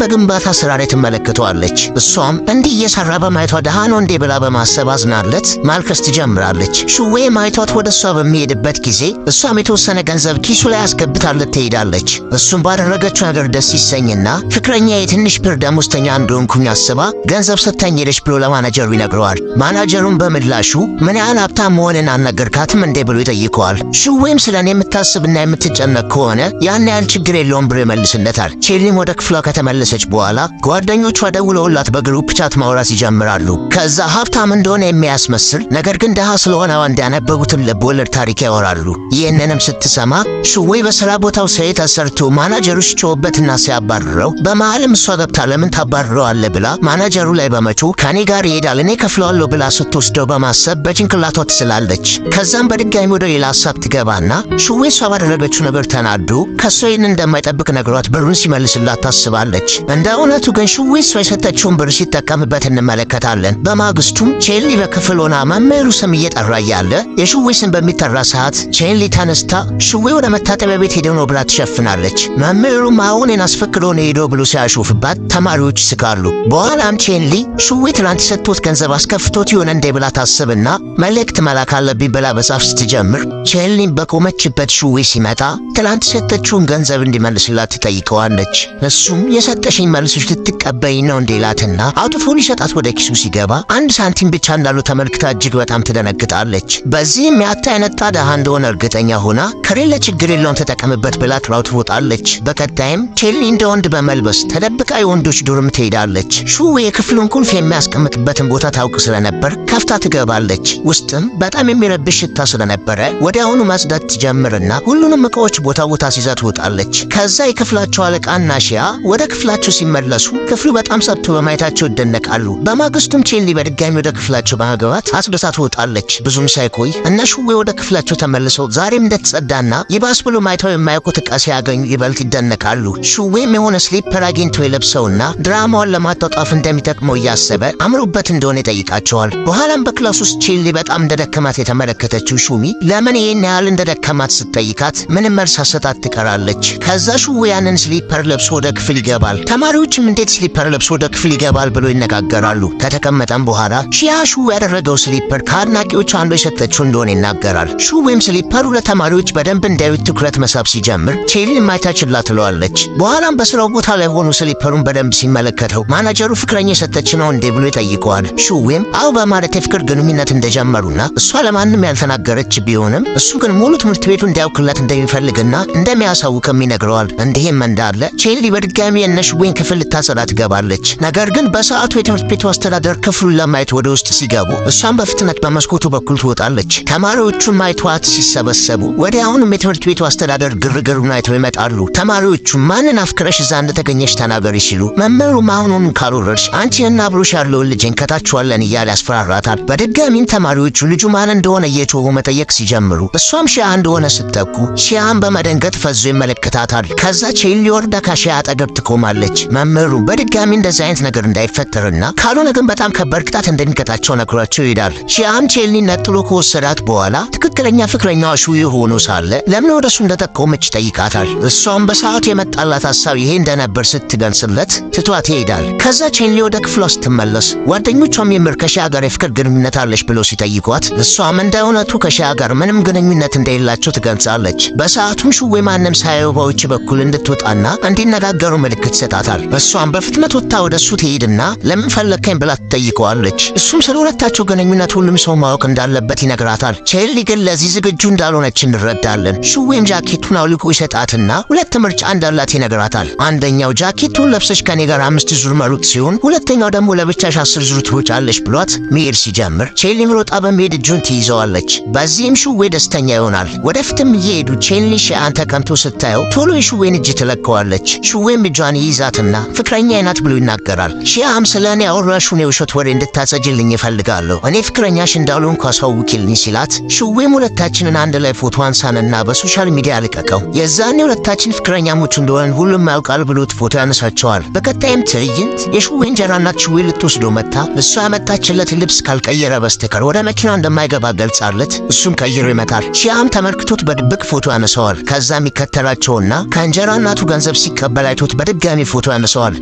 በግንባታ ስራ ላይ ትመለከተዋለች። እሷም እንዲህ እየሰራ በማየቷ ደሃ ነው እንዴ ብላ በማሰብ አዝናለት ማልቀስ ትጀምራለች። ሽዌ ማይቷት ወደ እሷ በሚሄድበት ጊዜ እሷም የተወሰነ ገንዘብ ኪሱ ላይ አስገብታለት ትሄዳለች። እሱም ባደረገችው ነገር ደስ ይሰኝና ፍቅረኛ የትንሽ ብር ደሞዝተኛ እንደሆንኩኝ አስባ ገንዘብ ሰጥታኝ ሄደች ብሎ ለማናጀሩ ይነግረዋል። ማናጀሩም በምላሹ ምን ያህል ሀብታም መሆንን አልነገርካትም እንዴ ብሎ ይጠይቀዋል። ሽዌም ስለ እኔ የምታስብና የምትጨነቅ ከሆነ ያን ያህል ችግር የለውም ብሎ ይመልስለታል። ቼሊም ወደ ክፍሏ ከተመለሰች በኋላ ጓደኞቿ ደውለውላት በ group chat ማውራት ይጀምራሉ። ከዛ ሀብታም እንደሆነ የሚያስመስል ነገር ግን ድሃ ስለሆነ ያነበቡትን ልብ ወለድ ታሪክ ያወራሉ። ይህንንም ስትሰማ ሽዌ በስራ ቦታው ስህተት ሰርቶ ማናጀሩ ሲጮህበትና ሲያባርረው በመሃልም እሷ ገብታ ለምን ታባርረዋለህ ብላ ማናጀሩ ላይ በመጮህ ከኔ ጋር ይሄዳል እኔ ከፍለዋለሁ ብላ ስትወስደው በማሰብ በጭንቅላቷ ትስላለች። ከዛም በድጋሚ ወደ ሌላ ሀሳብ ትገባና ሽዌ እሷ ባደረገችው ነገር ተናዶ ከሷ ይህን እንደማይጠብቅ ነግሯት ብሩን ሲመልስላት ታስባለች። እንደ እውነቱ ግን ሽዌ እሷ የሰጠችውን ብር ሲጠቀምበት እንመለከታለን። በማግስቱም ቼንሊ በክፍል ሆና መምህሩ ስም እየጠራ እያለ የሽዌ ስም በሚጠራ ሰዓት ቼንሊ ተነስታ ሽዌ ወደ መታጠቢያ ቤት ሄደው ነው ብላ ትሸፍናለች። መምህሩም አሁን አስፈቅዶ ነው ሄዶ ብሎ ሲያሾፍባት ተማሪዎች ይስቃሉ። በኋላም ቼንሊ ሽዌ ትላንት የሰጥቶት ገንዘብ አስከፍቶት ይሆን እንዴ ብላ ታስብና መልእክት መላክ አለብኝ ብላ መጻፍ ስትጀምር ቼንሊን በቆመችበት ሽዌ ሲመጣ ትላንት የሰጠችውን ገንዘብ እንዲመልስላት ትጠይቀዋለች። እሱም የሰጠሽኝ መልሶች ልትቀበይኝ ነው እንዴ ላትና አውጥቶ ሊሰጣት ወደ ኪሱ ሲገባ 1 ሳንቲም ብቻ እንዳሉ ተመልክታ እጅግ በጣም ትደነግጣለች። በዚህም ያጣ የነጣ ድሃ እንደሆነ እርግጠኛ ሆና ከሌለ ችግር የለውም ተጠቀምበት ብላ ጥላው ትወጣለች። በቀጣይም ቼንሊ እንደ ወንድ በመልበስ ተደብቃ የወንዶች dorm ትሄዳለች። ሹዌ የክፍሉን ቁልፍ የሚያስቀምጥበትን ቦታ ታውቅ ስለነበር ከፍታ ትገባለች። ውስጥም በጣም የሚረብሽ ሽታ ስለነበረ ወዲያውኑ ማጽዳት ትጀምርና ሁሉንም እቃዎች ቦታ ቦታ አሲዛ ትወጣለች። ከዛ የክፍላቸው አለቃና ሺያ ወደ ክፍላቸው ሲመለሱ ክፍሉ በጣም ጸድቶ በማየታቸው ይደነቃሉ። በማግስቱም ቼንሊ በድጋሚ ወደ ክፍላቸው በመግባት አጽድታ ትወጣለች። ብዙም ሳይቆይ እነ ሹዌ ወደ ክፍላቸው ተመልሰው ዛሬም እንደተጸዳና ይባስ ብሎ አይተው የማያውቁት ዕቃ ሲያገኙ ይበልጥ ይደነቃሉ። ሹዌም የሆነ slipper አግኝቶ የለብሰውና ድራማውን ለማጧጧፍ እንደሚጠቅመው እያሰበ አምሮበት እንደሆነ ይጠይቃቸዋል። በኋላም በ class ውስጥ ቼንሊ በጣም እንደደከማት የተመለከተችው ሹሚ ለምን ይህን ያህል እንደደከማት ስትጠይቃት ምንም መልስ ሳትሰጣት ትቀራለች። ከዛ ሹዌ ያንን slipper ለብሶ ወደ ክፍል ይገባል። ተማሪዎችም እንዴት slipper ለብሶ ወደ ክፍል ይገባል ብሎ ይነጋገራሉ። ከተቀመጠም በኋላ ሺያ ሹዌ ያደረገው slipper ከአድናቂዎቹ አንዱ የሰጠችው እንደሆነ ይናገራል። ሹዌም slipper ኡ ለተማሪዎች በደንብ እንዳዩት ትኩረት መሳብ ሲጀምር ቼሊን ማይታችላ ትለዋለች። በኋላም በስራው ቦታ ላይ ሆኖ slipper ኡን በደንብ ሲመለከተው ማናጀሩ ፍቅረኛ የሰጠች ነው እንዴ ብሎ ይጠይቀዋል። ሹዌም አዎ በማለት የፍቅር ግንኙነት እንደጀመሩና እሷ ለማንም ያልተናገረች ቢሆንም እሱ ግን ሙሉ ትምህርት ቤቱ እንዲያውቅለት እንደሚፈልግና እንደሚያሳውቅም ይነግረዋል። እንዲህም እንዳለ ቼሊ በድጋሚ የነሽዌን ክፍል ልታጸዳ ትገባለች። ነገር ግን በሰዓቱ የትምህርት ቤቱ አስተዳደር ክፍሉን ለማየት ወደ ውስጥ ሲገቡ እሷም በፍጥነት በመስኮቱ በኩል ትወጣለች። ተማሪዎቹም አይተዋት ሲሰበሰቡ ወዲያውኑም የትምህርት ቤቱ አስተዳደር ግርግሩን አይተው ይመጣሉ። ተማሪዎቹም ማንን አፍቅረሽ እዛ እንደተገኘሽ ተናገሪ ሲሉ መምህሩም አሁኑን ካልወረድሽ አንቺንና አብሮሽ ያለውን ልጅ እንከታችኋለን እያለ ያስፈራራታል። በድጋሚም ተማሪዎቹ ልጁ ማን እንደሆነ እየጮሁ መጠየቅ ሲጀምሩ እሷም ሺያ እንደሆነ ስትጠቁ ሺያን በመደንገጥ ፈዞ ይመለከታታል። ከዛ ቼሊ ወርዳ ከሺያ አጠገብ ትቆማለች። መምህሩ በድጋሚ እንደዚህ አይነት ነገር እንዳይፈጠርና ካልሆነ ግን በጣም ከባድ ቅጣት እንደሚቀጣቸው ነግሯቸው ይሄዳል። ሺያም ቼሊን ነጥሎ ከወሰዳት በኋላ ትክክለኛ ፍቅረኛዋ ሹ ሆኖ ሳለ ለምን ወደ እሱ እንደጠቆመች ይጠይቃታል። እሷም በሰዓቱ የመጣላት ሀሳብ ይሄ እንደነበር ስትገልጽለት ትቷት ይሄዳል። ከዛ ቼንሊ ወደ ክፍሏ ስትመለስ ጓደኞቿም የምር ከሺያ ጋር የፍቅር ግንኙነት አለሽ ብሎ ሲጠይቋት እሷም እንደ እውነቱ ከሺያ ጋር ምንም ግንኙነት እንደሌላቸው ትገልጻለች። በሰዓቱም ሹዌ ማንም ሳያየው በውጭ በኩል እንድትወጣና እንዲነጋገሩ ምልክት ይሰጣታል። እሷም በፍጥነት ወጥታ ወደ እሱ ትሄድና ለምን ፈለግከኝ ብላ ትጠይቀዋለች። እሱም ስለ ሁለታቸው ግንኙነት ሁሉም ሰው ማወቅ እንዳለበት ይነግራታል። ቼንሊ ግን ለዚህ ዝግጁ እንዳልሆነች እንረዳለን። ሹዌም ጃኬቱን አውልቆ ይሰጣትና ሁለት ምርጫ እንዳላት ይነግራታል። አንደኛው ጃኬቱን ለብሰሽ ከኔ ጋር 5 ዙር መሮጥ ሲሆን ሁለተኛው ደግሞ ለብቻሽ 10 ዙር ትሮጫለሽ ብሏት መሄድ ሲጀምር ቼንሊም ሮጣ በመሄድ እጁን ትይዘዋለች። በዚህም ሹዌ ደስተኛ ይሆናል። ወደፊትም እየሄዱ ቼንሊ ሺያን ተቀምጦ ስታየው ቶሎ የሹዌን እጅ ትለቀዋለች። ሹዌም እጇን ይይዛትና ፍቅረኛዬ ናት ብሎ ይናገራል። ሺያም ስለ እኔ ያወራሽውን የውሸት ወሬ እንድታጸጅልኝ እፈልጋለሁ፣ እኔ ፍቅረኛሽ እንዳልሆንኩ አሳውቂልኝ ሲላት ሹዌም ሁለታችንን አንድ ላይ ፎቶ አንሳንና በ social media ልቀቀው፣ የዛኔ ሁለታችን ፍቅረኛሞች እንደሆንን ሁሉም ማያውቅ ያውቃል ብሎት ፎቶ ያነሳቸዋል። በቀጣይም ትዕይንት የሽዌ እንጀራ እናት ሽዌ ልትወስደው መጥታ እሷ ያመጣችለት ልብስ ካልቀየረ በስተቀር ወደ መኪና እንደማይገባ ገልጻለት እሱም ቀይሮ ይመጣል። ሺያም ተመልክቶት በድብቅ ፎቶ ያነሳዋል። ከዛም ይከተላቸውና ከእንጀራ እናቱ ገንዘብ ሲቀበል አይቶት በድጋሚ ፎቶ ያነሳዋል።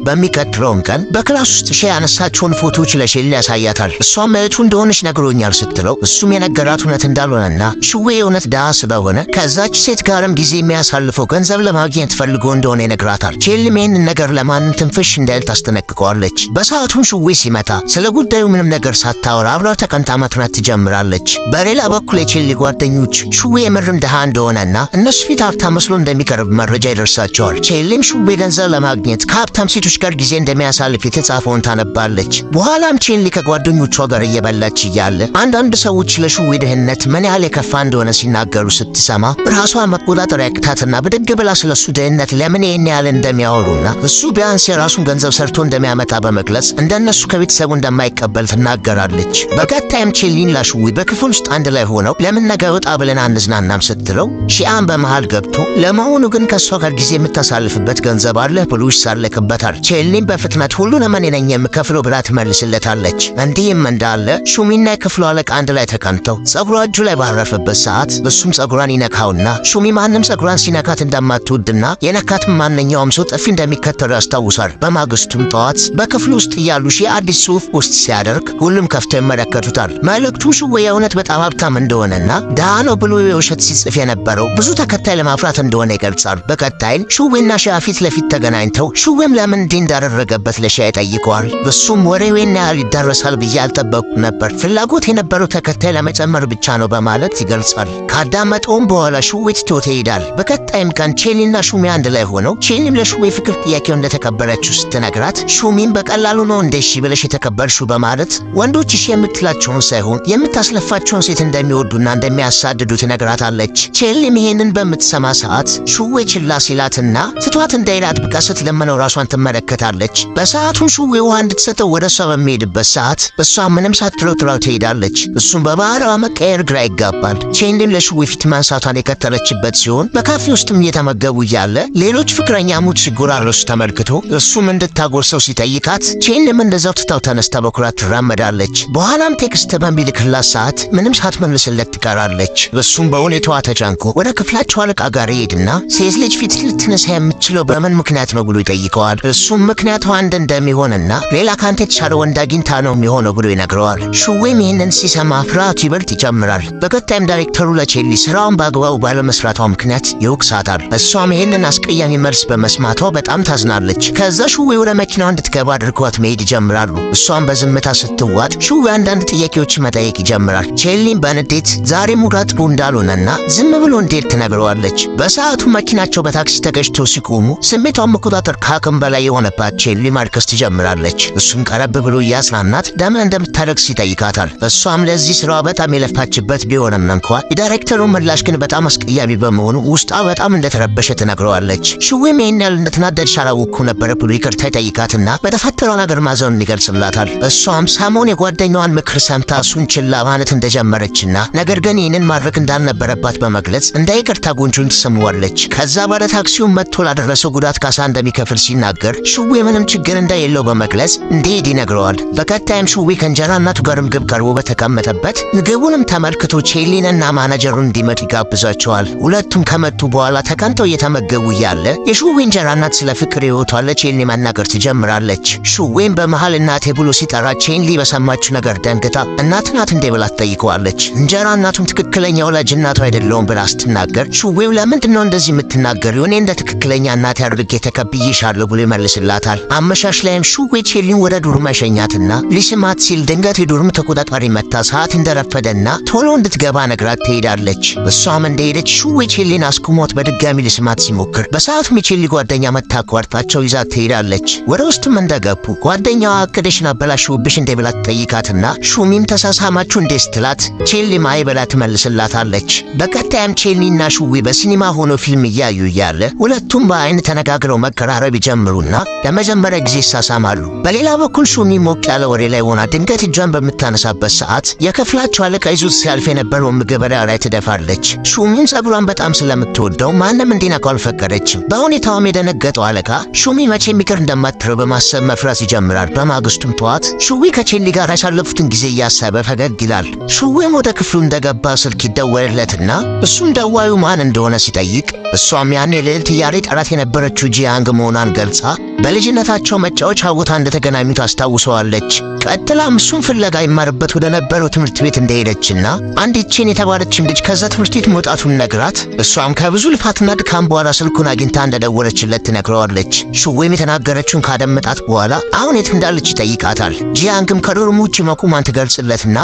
በሚቀጥለውም ቀን በ class ውስጥ ሺያ ያነሳቸውን ፎቶዎች ለሼሊ ያሳያታል። እሷም እህቱ እንደሆነች ነግሮኛል ስትለው እሱም የነገራት እውነት እንዳልሆነና ሽዌ የእውነት ድሃ ስለሆነ ከዛች ሴት ጋርም ጊዜ የሚያሳልፈው ገንዘብ ለማግኘት ፈልጎ እንደሆነ ይነግራታል። ቼሊም ይህንን ነገር ለማንም ትንፍሽ እንዳይል ታስጠነቅቀዋለች። በሰዓቱም ሽዌ ሲመታ ስለ ጉዳዩ ምንም ነገር ሳታወራ አብራው ተቀምጣ ማጥናት ትጀምራለች። በሌላ በኩል የቼሊ ጓደኞች ሽዌ የምርም ድሃ እንደሆነና እነሱ ፊት ሀብታም መስሎ እንደሚቀርብ መረጃ ይደርሳቸዋል። ቼሊም ሽዌ ገንዘብ ለማግኘት ከሀብታም ሴቶች ጋር ጊዜ እንደሚያሳልፍ የተጻፈውን ታነባለች። በኋላም ቼሊ ከጓደኞቿ ጋር እየበላች እያለ አንዳንድ ሰዎች ለሽዌ ድህነት ምን ያህል የከፋ እንደሆነ ሲናገሩ ስትሰማ ራሷን መቆጣጠር ያቅታትና ብድግ ብላ ስለሱ ድህነት ለምን ይህን ያህል እንደሚያወሩና እሱ ቢያንስ የራሱን ገንዘብ ሰርቶ እንደሚያመጣ በመግለጽ እንደነሱ ከቤተሰቡ እንደማይቀበል ትናገራለች። በቀጣይም ቼሊና ሽዌ በክፍል ውስጥ አንድ ላይ ሆነው ለምን ነገ ወጣ ብለን አንዝናናም ስትለው ሺአን በመሃል ገብቶ ለመሆኑ ግን ከእሷ ጋር ጊዜ የምታሳልፍበት ገንዘብ አለህ ብሎ ይሳለቅበታል። ቼሊም በፍጥነት ሁሉንም እኔ ነኝ የምከፍለው ብላ ትመልስለታለች። እንዲህም እንዳለ ሹሚና የክፍሉ አለቃ አንድ ላይ ተቀምጠው ጸጉሯ እጁ ላይ ባረፈበት ሰዓት እሱም ጸጉሯን ይነካውና ሹሚ ማንም ጸጉሯን ሲነካት እንደማትወድና የነካትም ማንኛውም ሰው ጥፊ እንደሚከተሉ ያስታውሳል። በማግስቱም ጠዋት በክፍሉ ውስጥ እያሉ ሺ አዲስ ጽሑፍ ውስጥ ሲያደርግ ሁሉም ከፍተው ይመለከቱታል። መልእክቱ ሽዌ የእውነት በጣም ሀብታም እንደሆነና ድሃ ነው ብሎ የውሸት ሲጽፍ የነበረው ብዙ ተከታይ ለማፍራት እንደሆነ ይገልጻል። በቀጣይም ሽዌና ሺያ ፊት ለፊት ተገናኝተው ሽዌም ለምን እንዲህ እንዳደረገበት ለሺያ ይጠይቀዋል። እሱም ወሬው ይህን ያህል ይዳረሳል ብዬ አልጠበቅኩም ነበር፣ ፍላጎት የነበረው ተከታይ ለመጨመር ብቻ ነው በማለት ይገልጻል። ካዳመጠውም በኋላ ሽዌ ትቶት ይሄዳል። በቀጣይም ቀን ቼሊና ሹሚ አንድ ላይ ሆነው ቼሊም ለሹዌ ፍቅር ጥያቄው እንደተቀበለችው ስትነግራት ሹሚም በቀላሉ ነው እንደ እሺ ብለሽ የተቀበልሽው በማለት ወንዶች እሺ የምትላቸውን ሳይሆን የምታስለፋቸውን ሴት እንደሚወዱና እንደሚያሳድዱ ትነግራታለች። ቼሊም ይሄንን በምትሰማ ሰዓት ሹዌ ችላ ሲላትና ትቷት እንዳይል አጥብቃ ስትለምነው ራሷን ትመለከታለች። በሰዓቱም ሹዌ ውሃ እንድትሰጠው ወደ እሷ በሚሄድበት ሰዓት እሷ ምንም ሳትለው ጥላው ትሄዳለች። እሱም በባህሪዋ መቀየር ግራ ይጋባል። ቼሊም ለሹዌ ፊት ማንሳቷን የቀጠለችበት ሲሆን በካፌ ውስጥም እየተመገቡ እያለ ሌሎች ፍቅረኛሞች ሲጎራረሱ ተመልክቶ እሱም እንድታጎርሰው ሲጠይቃት ቼሊም እንደዛው ትታው ተነስታ በኩራት ትራመዳለች። በኋላም text በሚልክላት ሰዓት ምንም ሳትመልስለት ትቀራለች። እሱም በሁኔታዋ ተጨንቆ ወደ ክፍላቸው አለቃ ጋር ይሄድና ሴት ልጅ ፊት ልትነሳ የምትችለው በምን ምክንያት ነው ብሎ ይጠይቀዋል። እሱም ምክንያቱ አንድ እንደሚሆንና ሌላ ካንተ የተሻለ ወንድ አግኝታ ነው የሚሆነው ብሎ ይነግረዋል። ሹዌም ይህንን ሲሰማ ፍርሃቱ ይበልጥ ይጨምራል። በቀጣይም ዳይሬክተሩ ለቼሊ ስራውን በአግባቡ ባለመስራቷ ምክንያት ይወቅሳታል። እሷም ይህንን አስቀያሚ መልስ በመስማቷ በጣም ታዝናለች። ከዛ ሹዌ ወደ መኪናው እንድትገባ አድርጓት መሄድ ይጀምራሉ። እሷም በዝምታ ስትዋጥ ሹዌ አንዳንድ ጥያቄዎች መጠየቅ ይጀምራል። ቼሊም በንዴት ዛሬ ሙዷ ጥሩ እንዳልሆነና ዝም ብሎ እንዲሄድ ትነግረዋለች። በሰዓቱ መኪናቸው በታክሲ ተገጭቶ ሲቆሙ ስሜቷን መቆጣጠር ከአቅም በላይ የሆነባት ቼሊ ማልቀስ ትጀምራለች። እሱም ቀረብ ብሎ እያጽናናት ለምን እንደምታለቅስ ይጠይቃታል። እሷም ለዚህ ስራዋ በጣም የለፋችበት ቢሆንም እንኳ የዳይሬክተሩ ምላሽ ግን በጣም አስቀያሚ በመሆኑ ውስጧ በጣም እንደተረበሸ ትነግረዋለች። ሽዌም ይህን ያህል እንደተናደድሽ አላወቅኩም ነበር ብሎ ይቅርታ ይጠይቃትና በተፈጠረው ነገር ማዘኑን ይገልጽላታል። እሷም ሳሞን የጓደኛዋን ምክር ሰምታ እሱን ችላ ማለት እንደጀመረችና ነገር ግን ይህንን ማድረግ እንዳልነበረባት በመግለጽ እንደ ይቅርታ ጉንጩን ትስመዋለች። ከዛ ባለ ታክሲውን መጥቶ ላደረሰው ጉዳት ካሳ እንደሚከፍል ሲናገር ሽዌ ምንም ችግር እንደሌለው በመግለጽ እንዲሄድ ይነግረዋል። በቀጣይም ሽዌ ከእንጀራ እናቱ ጋር ምግብ ቀርቦ በተቀመጠበት ምግቡንም ተመልክቶ ቼሊንና ማናጀሩን እንዲመጡ ይጋብዛቸዋል። ሁለቱም ከመጡ በኋላ ተቀምጠው እየተመገቡ እያለ የሽዌ እንጀራ እናት ስለ ፍቅር ሕይወቷ ለቼሊ መናገር ትጀምራለች። ሽዌም በመሃል እናቴ ብሎ ሲጠራ ቼሊ በሰማችው ነገር ደንግጣ እናት ናት እንዴ ብላ ትጠይቀዋለች። እንጀራ እናቱም ትክክለኛ ወላጅ እናቱ አይደለውም ብላ ስትናገር ሽዌው ለምንድን ነው እንደዚህ የምትናገሪው? እኔ እንደ ትክክለኛ እናቴ አድርጌ ተቀብዬሻለሁ ብሎ ይመልስላታል። አመሻሽ ላይም ሽዌ ቼሊን ወደ dorm ያሸኛትና ሊስማት ሲል ድንገት የ dorm ተቆጣጣሪ መጥታ ሰዓት እንደረፈደና ቶሎ እንድትገባ ነግራት ትሄዳለች። እሷም እንደሄደች ሽዌ ቼሊን አስቁሞት በድጋሚ ሊስማት ሲሞክር በሰዓቱም የቼሊ ጓደኛ መጥታ አቋርጣቸው ይዛት ትሄዳለች። ወደ ውስጥም እንደገቡ ጓደኛዋ እቅድሽን አበላሽውብሽ እንዴ ብላ ትጠይቃትና ሹሚም ተሳሳማችሁ እንዴ ስትላት ቼሊም አይ ብላ ትመልስላታለች። በቀጣይም ቼሊና ሹዊ በሲኒማ ሆኖ ፊልም እያዩ እያለ ሁለቱም በአይን ተነጋግረው መቀራረብ ይጀምሩና ለመጀመሪያ ጊዜ ይሳሳማሉ። በሌላ በኩል ሹሚ ሞቅ ያለ ወሬ ላይ ሆና ድንገት እጇን በምታነሳበት ሰዓት የክፍላቸው አለቃ ይዞት ሲያልፍ የነበረውን ምግብ ላይ ትደፋለች። ሹሚም ጸጉሯን በጣም ስለምትወደው ማንም እንዲነካው አልፈቀደችም። በሁኔታውም በሁኔታውም የደነገጠው አለቃ ሹሚ መቼም ይቅር እንደማትለው በማሰብ መፍራት ይጀምራል። በማግስቱም ጠዋት ሹዌ ከቼንሊ ጋር ያሳለፉትን ጊዜ እያሰበ ፈገግ ይላል። ሹዌም ወደ ክፍሉ እንደገባ ስልክ ይደወልለትና እሱም ደዋዩ ማን እንደሆነ ሲጠይቅ እሷም ያኔ ልዕልት እያለ ጠራት የነበረችው ጂያንግ መሆኗን ገልጻ በልጅነታቸው መጫወቻ ቦታ እንደተገናኙ ታስታውሰዋለች። ቀጥላም እሱን ፍለጋ ይማርበት ወደ ነበረው ትምህርት ቤት እንደሄደችና አንዲት ቼን የተባለችም ልጅ ከዛ ትምህርት ቤት መውጣቱን ነግራት እሷም ከብዙ ልፋትና ድካም በኋላ ስልኩን አግኝታ እንደደወለችለት ትነግረዋለች። ሹዌም የተናገረችውን ካደመጣት በኋላ አሁን የት እንዳለች ይጠይቃታል። ጂያንግም ከ dorm ውጭ መቆሟን ትገልጽለትና